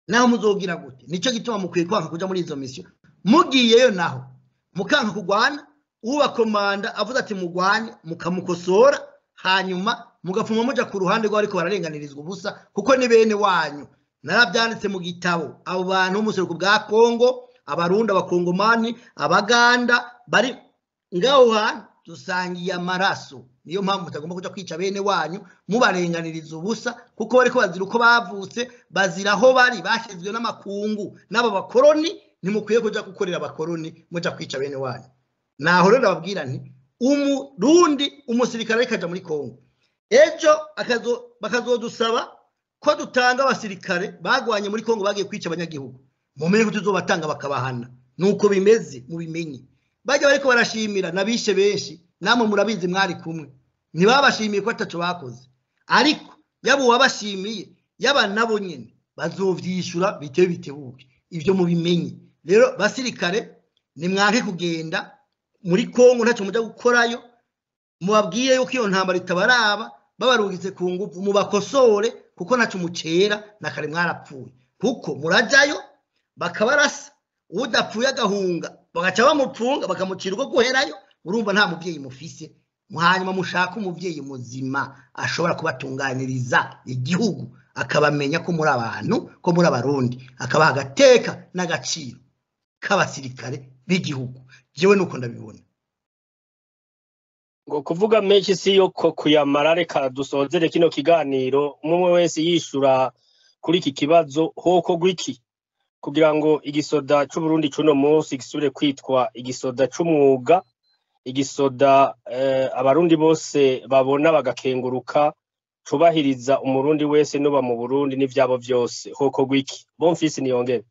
Naho muzogira gute? Nico gituma mukwiye kwanka kuja muri izo misiyo. Mugiyeyo naho mukanka kugwana, ubakomanda avuze ati mugwane, mukamukosora, hanyuma mugafuma muja ku ruhande rw'ariko bararenganirizwa ubusa, kuko ni bene wanyu. Narabyanditse mu gitabo, abo bantu b'umuseruko bwa Kongo, abarundi, abakongomani, abaganda bari ngaho hantu dusangiye amaraso. Niyo mpamvu mutagomba kuja kwica bene wanyu mubarenganiriza ubusa, kuko bariko bazira uko bavutse, bazira aho bari, bashyizwe n'amakungu n'abo bakoroni. Ntimukwiye kuja gukorera abakoroni muja kwica bene wanyu. Naho rero ndababwira nti umurundi umusirikare ariko aja muri Kongo ejo bakazodusaba ko dutanga abasirikare bagwanye muri Kongo bagiye kwica abanyagihugu, mumenye ko tuzobatanga bakabahana. Nuko bimeze, mubimenye. Bajya bariko barashimira nabishe benshi, namwe murabizi mwari kumwe, ntibabashimiye ko ataco bakoze, ariko yaba uwabashimiye yaba nabo nyene bazovyishura bitewe bitebuke. Ivyo mubimenye. Rero basirikare, nimwanke kugenda muri Kongo, ntaco muja gukorayo. Mubabwiye yuko iyo ntambara itabaraba, babarungitse ku nguvu mubakosore, kuko ntaco mucera na kare mwarapfuye. Kuko murajayo bakabarasa, udapfuye agahunga bagaca bamupfunga bakamucira uko guherayo. Urumva nta muvyeyi mufise. Hanyuma mushaka umuvyeyi muzima ashobora kubatunganiriza igihugu, akabamenya ko muri abantu, ko muri abarundi, akabaha agateka n'agaciro k'abasirikare b'igihugu. Jewe nuko ndabibona. Ngo kuvuga menshi si yo ko kuyamara. Reka dusozere kino kiganiro umwe wese yishura kuri iki kibazo: hokorwa iki kugira ngo igisoda c'Uburundi c'uno munsi gisubire kwitwa igisoda c'umwuga, igisoda abarundi bose babona bagakenguruka, cubahiriza umurundi wese nuba mu Burundi n'ivyabo vyose? Hokorwa iki? Bonfils Niyongere.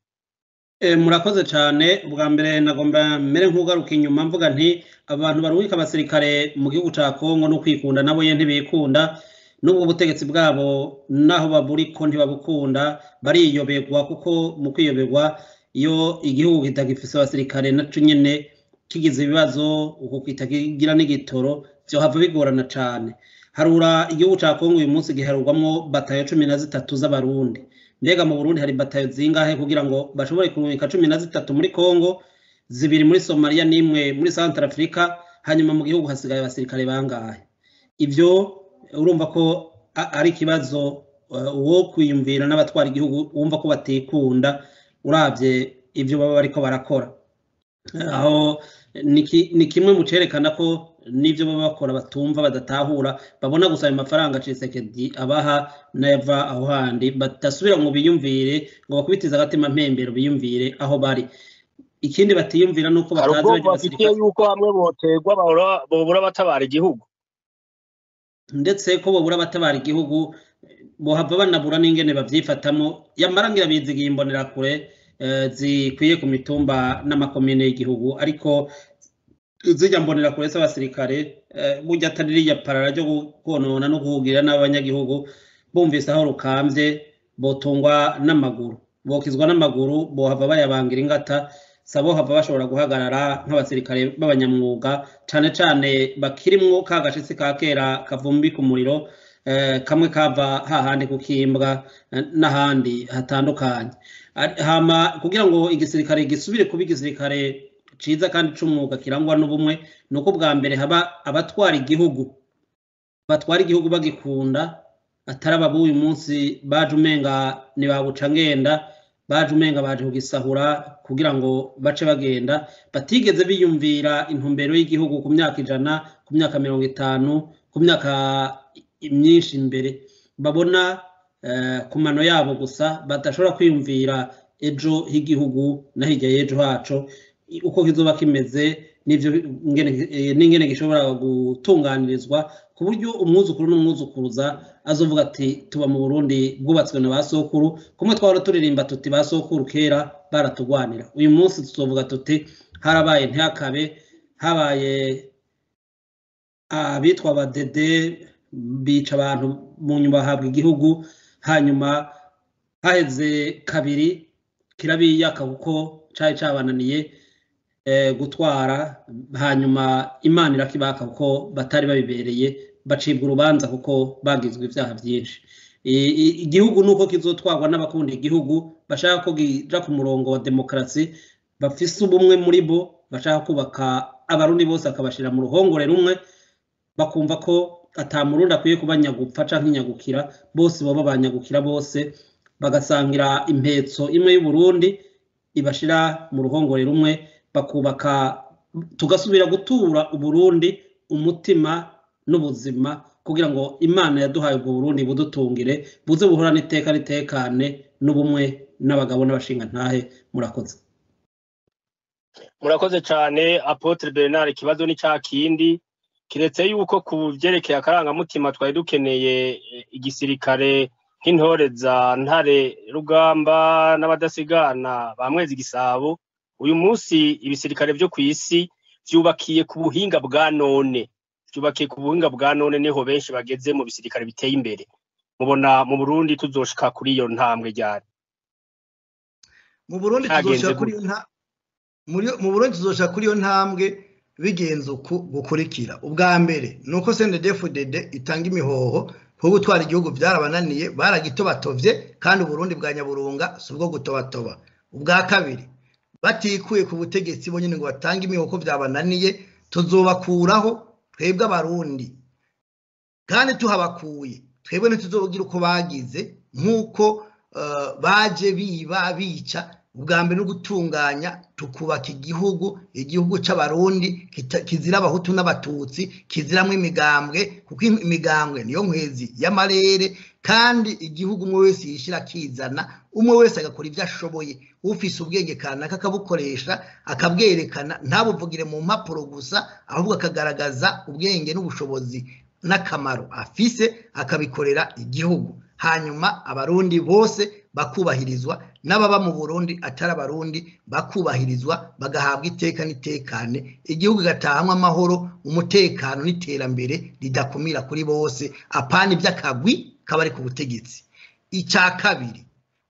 Murakoze cyane. Bwa mbere nagomba mbere nk'ugaruka inyuma mvuga nti abantu barungika abasirikare mu gihugu ca Kongo no kwikunda nabo ye ntibikunda, n'ubwo butegetsi bwabo naho baburiko ntibabukunda, bariyoberwa, kuko mu kwiyoberwa iyo igihugu kitagifise abasirikare naco nyene. Kigize ibibazo uko kitagira n'igitoro, vyohava bigorana cane. Harura igihugu ca Kongo uyu munsi giharurwamwo batayo 13 z'abarundi. Mbega mu Burundi hari batayo zingahe kugira ngo bashobore kurungika 13 muri Kongo, 2 muri Somalia n'imwe muri Central Africa, hanyuma mu gihugu hasigaye abasirikare bangahe? Ivyo urumva ko ari ikibazo uwo kwiyumvira n'abatwara igihugu wumva ko batikunda uravye ivyo baba bariko barakora. Aho ni kimwe mu cerekana ko n'ivyo baba bakora batumva, badatahura, babona gusa ayo mafaranga Tshisekedi abaha n'ayava aho handi, badasubira ngo biyumvire, ngo bakubitize agatima mpembero biyumvire aho bari. Ikindi batiyumvira nuko Hari batazi ubwoba barya bafitiye basirikare yuko hamwe boterwa bobura batabara igihugu, ndetse ko bobura batabara igihugu bohava banabura n'ingene bavyifatamo. Yamara ngira bizigiye imbonerakure zikwiye ku mitumba n'amakomine y'igihugu, ariko zirya mbonerakure z'abasirikare burya atari ririya parara ryo konona no kuhugira n'abanyagihugu, bumvise aho rukamvye botungwa n'amaguru, bokizwa n'amaguru, bohava bayabangira ingata, sabo hava bashobora guhagarara nk'abasirikare b'abanyamwuga, cane cane bakirimwo ka gashitsi ka kera kavumbi ku muriro, kamwe kava hahandi kukimbwa n'ahandi hatandukanye. Hama kugira ngo igisirikare gisubire kuba igisirikare ciza kandi c'umwuga kirangwa n'ubumwe, nuko bwa mbere haba abatwara igihugu, batwara igihugu bagikunda, atari ababuye umunsi baje umenga ni babuca ngenda, baje umenga baje kugisahura kugira ngo bace bagenda, batigeze biyumvira intumbero y'igihugu ku myaka 100, ku myaka 50, ku myaka myinshi imbere, babona ku mano yabo gusa, badashobora kwiyumvira ejo h'igihugu na hirya y'ejo haco uko kizoba kimeze, n'ivyo n'ingene gishobora gutunganirizwa ku buryo umwuzukuru n'umwuzukuruza azovuga ati tuba mu Burundi bwubatswe na ba sokuru, kumwe twahora turirimba tuti ba sokuru kera baratugwanira. Uyu munsi tuzovuga tuti harabaye ntihakabe, habaye abitwa abadede bica abantu mu nyuma bahabwa igihugu, hanyuma haheze kabiri kirabiyaka kuko cari cabananiye gutwara, hanyuma Imana irakibaka kuko batari babibereye, bacibwa urubanza kuko bagizwe ivyaha vyinshi. Igihugu nuko kizotwarwa n'abakunda igihugu, bashaka ko gija ku murongo wa demokarasi, bafise ubumwe muri bo, bashaka kubaka abarundi bose akabashira mu ruhongore rumwe, bakumva ko ata murundi akwiye kuba nyagupfa canke nyagukira, bose boba banyagukira bose, bagasangira impetso imwe y'Uburundi ibashira mu ruhongore rumwe, bakubaka, tugasubira gutura Uburundi umutima n'ubuzima, kugira ngo Imana yaduhaye ubwo Burundi budutungire, buze buhorane iteka ritekane n'ubumwe n'abagabo n'abashingantahe. Murakoze. Murakoze cane Apotre Bernard. Ikibazo ni ca kindi, kiretse yuko ku vyerekeye akarangamutima twari dukeneye igisirikare nk'intore za Ntare Rugamba n'abadasigana ba Mwezi Gisabo. Uyu munsi ibisirikare vyo kw'isi vyubakiye ku buhinga bwa none, vyubakiye ku buhinga bwa none, niho benshi bageze mu bisirikare biteye imbere. Mubona mu Burundi tuzoshika kuri iyo ntambwe ryari? Mu Burundi Cagenze tuzoshika kuri gute? iyo muri mu Burundi tuzoshika kuri iyo ntambwe bigenze uku gukurikira. Ubwa mbere nuko CNDD-FDD itanga imihoho, kuko gutwara igihugu vyarabananiye, baragitobatovye, kandi Uburundi bwa Nyaburunga si ubwo gutobatoba. Ubwa kabiri, batikuye ku butegetsi bo nyene ngo batange imihoho ko vyabananiye, tuzobakuraho twebwe abarundi, kandi tuhabakuye twebwe ntituzogira uko bagize, nk'uko baje biba bica. Ubwa mbere no gutunganya, tukubaka igihugu, igihugu c'abarundi kizira abahutu n'abatutsi, kiziramwo imigambwe, kuko imigambwe niyo nkwezi y'amarere, kandi igihugu umwe wese yishira akizana, umwe wese agakora ivyo ashoboye, ufise ubwenge kanaka akabukoresha, akabwerekana, ntabuvugire mu mpapuro gusa, ahubwo akagaragaza ubwenge n'ubushobozi n'akamaro afise, akabikorera igihugu. Hanyuma abarundi bose bakubahirizwa, n'ababa mu Burundi atari abarundi bakubahirizwa, bagahabwa iteka n'itekane, igihugu gatahamwe amahoro, umutekano n'iterambere ridakumira kuri bose, apana ivy'akagwi kabari ku butegetsi. Ica kabiri,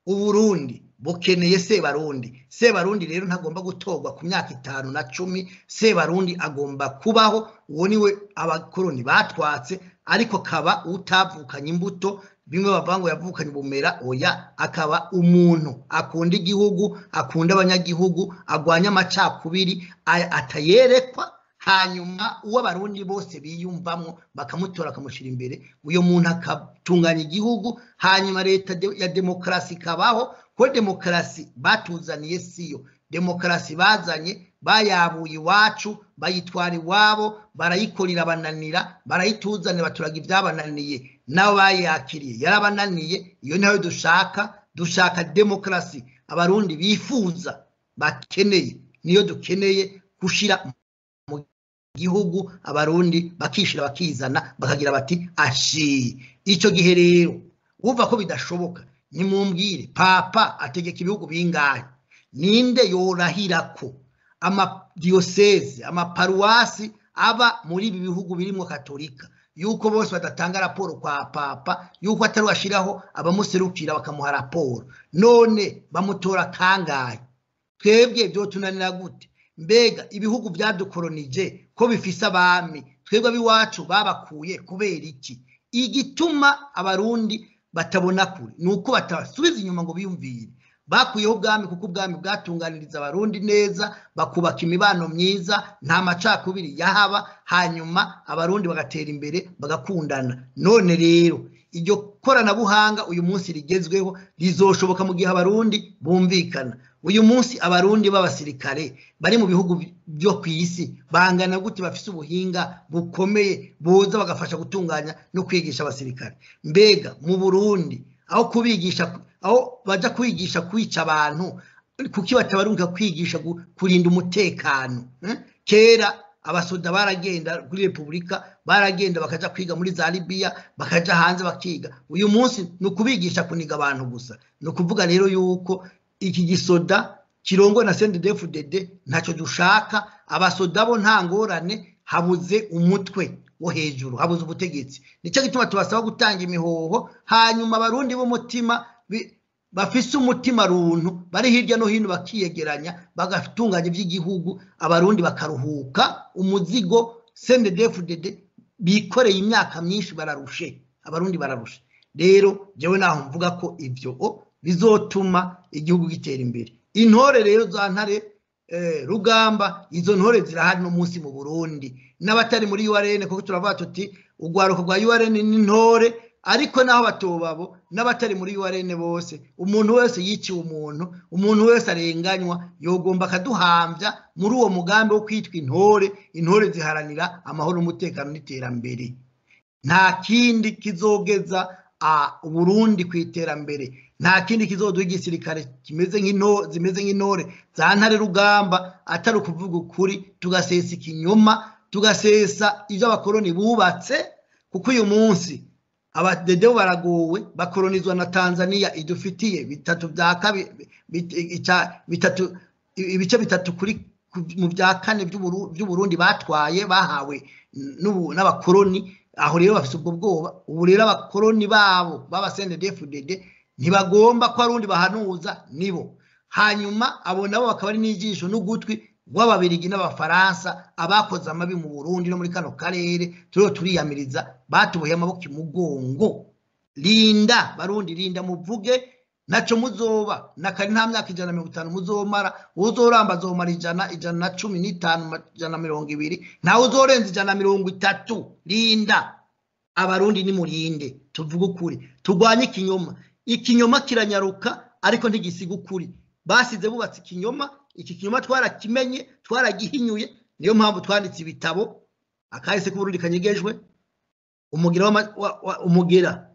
Uburundi Bukeneye Sebarundi. Sebarundi rero ntagomba gutorwa ku myaka 5 na 10. Sebarundi agomba kubaho, uwo niwe abakoroni batwatse, ariko kaba utavukanye imbuto, bimwe bavuga ngo yavukanye ubumera, oya, akaba umuntu akunda igihugu, akunda abanyagihugu, agwanya amacakubiri, atayerekwa, hanyuma uwo abarundi bose biyumvamwo bakamutora bakamushyira imbere, uyo muntu akatunganya igihugu, hanyuma leta ya demokarasi ikabaho. Ko demokarasi batuzaniye siyo demokarasi bazanye, bayabuye iwacu bayitwara iwabo, barayikorera bananira, barayituzanira baturaga ibyabananiye, nabo bayakiriye yarabananiye. Iyo ntayo dushaka, dushaka demokarasi abarundi bifuza bakeneye, niyo dukeneye gushira mu gihugu, abarundi bakishira bakizana bakagira bati ashi. Icyo gihe rero wumva ko bidashoboka, nimumbwire papa ategeka ibihugu bingahe? Ninde yorahira ko amadiyoseze, amaparuwasi aba muri ibi bihugu birimo katolika, yuko bose badatanga raporo kwa papa, yuko atari washiraho abamuserukira bakamuha raporo? None bamutora kangahe? Twebwe byo tunanira gute? Mbega ibihugu byadukoronije ko bifise abami, twebwe abiwacu babakuye kubera iki? Igituma abarundi batabona kure nuko batasubiza inyuma ngo biyumvire. Bakuyeho ubwami kuko ubwami bwatunganiriza abarundi neza, bakubaka imibano myiza, nta macakubiri yahaba, hanyuma abarundi bagatera imbere bagakundana. None rero iryo koranabuhanga uyu munsi rigezweho rizoshoboka mu gihe abarundi bumvikana. Uyu munsi abarundi b'abasirikare bari mu bihugu byo ku isi bangana gute, bafise ubuhinga bukomeye boza bagafasha gutunganya no kwigisha abasirikare? Mbega mu Burundi aho kubigisha, aho baja kwigisha kwica abantu, kuki batabarunka kwigisha kurinda umutekano? Kera abasoda baragenda kuri Republika, baragenda bakaja kwiga muri za Libya, bakaja hanze bakiga. Uyu munsi ni ukubigisha kuniga abantu gusa. Ni ukuvuga rero yuko iki gisoda kirongo na CNDD-FDD ntacyo dushaka. Abasoda bo nta ngorane, habuze umutwe wo hejuru, habuze ubutegetsi. Nicyo gituma tubasaba gutanga imihoho, hanyuma abarundi b'umutima bafise umutima runtu bari hirya no hino bakiyegeranya bagatunganya iby'igihugu, abarundi bakaruhuka umuzigo CNDD-FDD bikoreye imyaka myinshi, bararushe, abarundi bararushe. Rero jewe naho mvuga ko ivyo bizotuma igihugu gitera imbere. Intore rero za Ntare Rugamba, izo ntore zirahari no munsi mu Burundi, n'abatari muri URN, kuko turavuga tuti urwaruko rwa URN ni ntore, ariko naho batobabo n'abatari muri URN bose, umuntu wese yiciwe umuntu, umuntu wese arenganywa, yogomba akaduhamvya muri uwo mugambi wo kwitwa intore. Intore ziharanira amahoro, umutekano n'iterambere. Nta kindi kizogeza Burundi ku iterambere, nta kindi kizoduha igisirikare kimeze nk'intore, zimeze nk'intore za Ntare Rugamba, atari ukuvuga ukuri, tugasesa ikinyoma, tugasesa ibyo abakoroni bubatse. Kuko uyu munsi abadedeho baragowe, bakoronizwa na Tanzania idufitiye bitatu bya kabiri, bitatu ibice bitatu kuri mu bya kane by'Uburundi batwaye, bahawe n'abakoroni. Aho rero bafise ubwo bwoba. Ubu rero abakoroni babo baba CNDD-FDD ntibagomba ko arundi bahanuza nibo. Hanyuma abo nabo bakaba ari n'ijisho n'ugutwi w'ababirigi n'abafaransa abakoze amabi mu Burundi no muri kano karere turiho turiyamiriza, batuboheye amaboko imugongo. Linda barundi, linda muvuge, naco muzoba nakari nta myaka 150 muzomara, uzoramba azomara 100, 115, 120, ntawe uzorenza 130. Linda abarundi, nimurinde tuvuge ukuri, turwanye ikinyoma. Ikinyoma kiranyaruka ariko ntigisiga ukuri. Basize bubatse ikinyoma, iki kinyoma twarakimenye, twaragihinyuye. Niyo mpamvu twanditse ibitabo akahise k'Uburundi kanyegejwe, umugera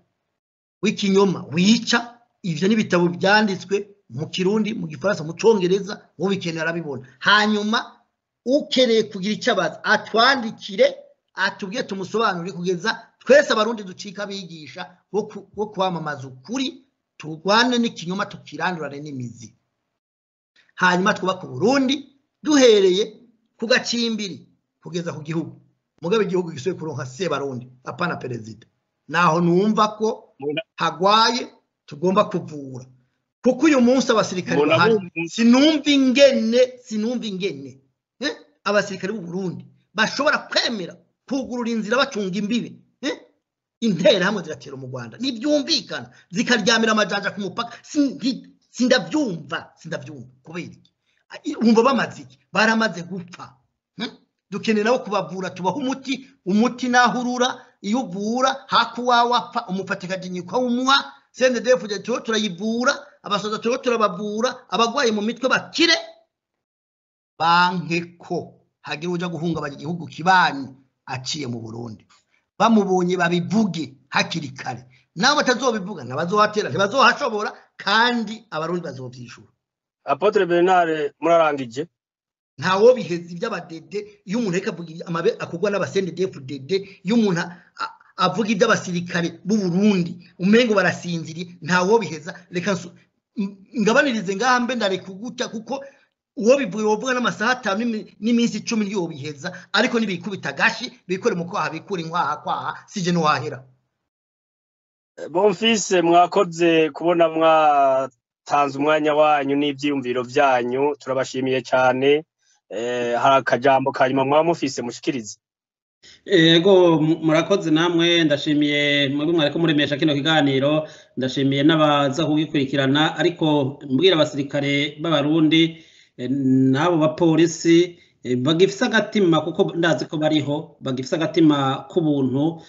w'ikinyoma wica. Ivyo ni ibitabo byanditswe mu Kirundi, mu Gifaransa, mu Congereza, ubikenera arabibona. Hanyuma ukeneye kugira icyo abaza atwandikire, atubwiye tumusobanurire, kugeza twese abarundi ducika abigisha bo kwamamaza ukuri, turwane n'ikinyoma tukirandurane n'imizi, hanyuma twubake Uburundi duhereye ku gacimbiri kugeza ku gihugu. Mugabe igihugu gisubiye kuronka Sebarundi, apana perezida. Naho numva ko hagwaye tugomba kuvura. Kuko uyu munsi abasirikare bahari, sinumva ingene abasirikare b'u Burundi bashobora kwemera kugurura inzira bacunga imbibe, intera hamwe ziratera mu Rwanda, ntibyumvikana, zikaryamira amajanja ku mupaka. Sindabyumva kubera iki? Wumva bamaze iki? Baramaze gupfa. Dukeneye nabo kubavura, tubaha umuti nahurura, iyo uvura hakuwawe apfa, umufatikajinyikwa wumuha. CNDD-FDD turiho turayivura, abasoza turiho turabavura, abagwaye mu mitwe bakire. Banke ko hagira uja guhungabanya igihugu kibanyi aciye mu Burundi, bamubonye babivuge hakiri kare. Nabo batazobivuga ntabazohatera, ntibazohashobora, kandi abarundi bazovyishura. Apotre Bernard, murarangije? Ntawo biheza iby'abadede. Iyo umuntu ariko avuga amabe akugwa n'aba CNDD-FDD, iyo umuntu avuga iby'abasirikare b'u Burundi umengo barasinziriye, ntawo biheza. Reka ngabanirize ngaha, mbe ndareka gutya, kuko uwo bivuye wovuga n'amasaha 5 n'iminsi 10 niyo biheza. Ariko nibikubita gashi, bikore mu kwaha, bikura inkwaha kwaha, sije no wahera. Bonfise, mwakoze kubona mwatanze umwanya wanyu n'ivyiyumviro vyanyu, turabashimiye cyane. Hari akajambo kanyuma mwaba mufise mushikirize? Ego, murakoze namwe. Ndashimiye mwebwe mwariko muremesha kino kiganiro, ndashimiye n'abaza kugikurikirana. Ariko mbwira abasirikare b'Abarundi n'abo bapolisi bagifise agatima, kuko ndazi ko bariho bagifise agatima k'ubuntu,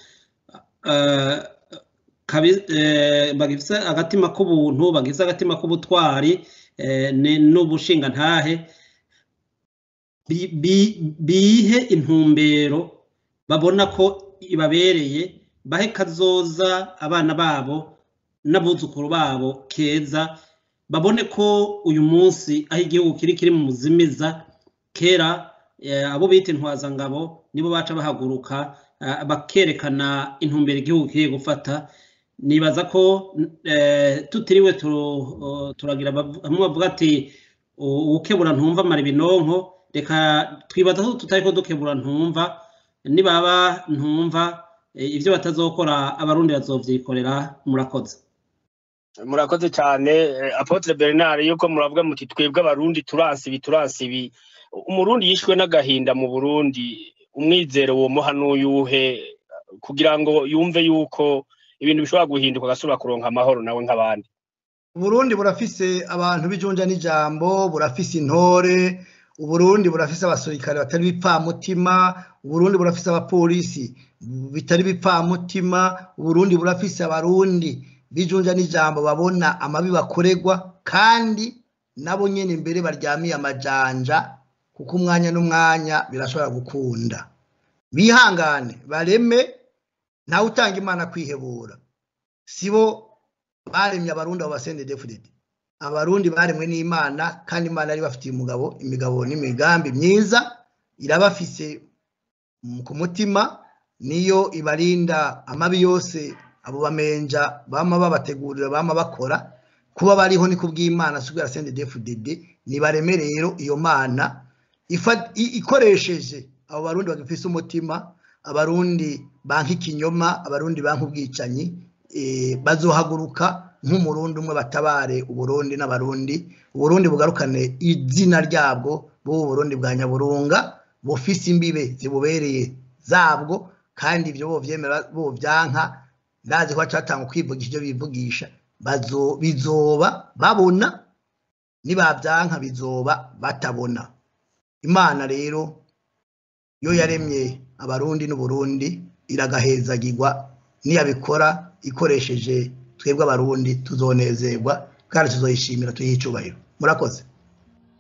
bagifise agatima k'ubuntu, bagifise agatima k'ubutwari n'ubushingantahe, bihe intumbero babona ko ibabereye, bahe kazoza abana babo n'abuzukuru babo keza. Babone ko uyu munsi aho igihugu kiri mu muzimiza, kera abo bita intwazangabo nibo baca bahaguruka bakerekana intumbero igihugu kiri gufata. Nibaza ko tutiriwe turagira bamwe bavuga ati uwukebura ntumva amara ibinonko. Reka twibaza ko tutariko dukebura ntumva. Nibaba ntumva, ivyo batazokora Abarundi bazovyikorera. Murakoze. Murakoze cyane, Apotre Bernard. Yuko muravuga muti twebwe Abarundi turansi ibi, turansi ibi, Umurundi yishwe n'agahinda mu Burundi, umwizero wo muha n'uyuhe kugira ngo yumve yuko ibintu bishobora guhinduka, agasubira kuronka amahoro nawe nk'abandi? Uburundi burafise abantu b'ijunja n'ijambo, burafise intore. Uburundi burafise abasirikare batari bipfamutima. Uburundi burafise abapolisi bitari bipfamutima. Uburundi burafise Abarundi b'ijunja n'ijambo, babona amabi bakorerwa, kandi nabo nyene imbere baryamiye amajanja, kuko umwanya n'umwanya birashobora gukunda. Bihangane, bareme, ntawe utanga Imana kwihebura. Sibo baremye Abarundi, abo ba CNDD-FDD. Abarundi baremwe n'Imana, kandi Imana yari bafitiye umugabo imigabo n'imigambi myiza, irabafise ku mutima, niyo ibarinda amabi yose abo bamenja bama babategurira, bama bakora. Kuba bariho ni kubw'Imana, si kubera CNDD-FDD. Nibareme rero, iyo Mana ikoresheje abo Barundi bagifise umutima, Abarundi banka ikinyoma, Abarundi banka ubwicanyi, bazohaguruka nk'Umurundi umwe, batabare Uburundi n'Abarundi. Uburundi bugarukane izina ryabwo, b'ubu Burundi bwa Nyaburunga bufise imbibe zibubereye zabwo. Kandi ibyo bo vyemera, bo vyanka, ndazi ko bacatanga kwivugisha ibyo bivugisha, bazo bizoba babona, nibavyanka bizoba batabona. Imana rero yo yaremye Abarundi n'Uburundi iragahezagirwa. Niyabikora ikoresheje twebwe Abarundi, tuzonezerwa kandi tuzoyishimira, tuyihe icubahiro. Murakoze.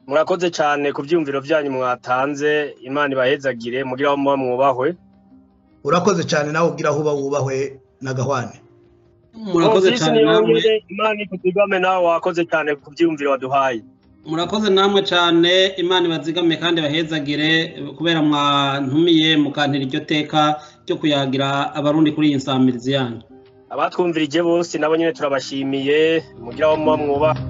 Murakoze cyane ku byiyumviro byanyu mwatanze. Imana ibahezagire, mugire aho muba mwubahwe. Urakoze cyane nawe, ugira aho uba wubahwe n'agahwane. Murakoze Bonfils cyane namwe. Niyongere, Imana ikuzigame, nawe wakoze cyane ku byiyumviro waduhaye. Murakoze namwe cyane. Imana ibazigame kandi bahezagire kubera mwantumiye, mukantira iryo teka ryo kuyagira Abarundi kuri iyi nsamirizi yanyu. Abatwumvirije bose nabo nyine turabashimiye. Mugire aho muba mwubahwe.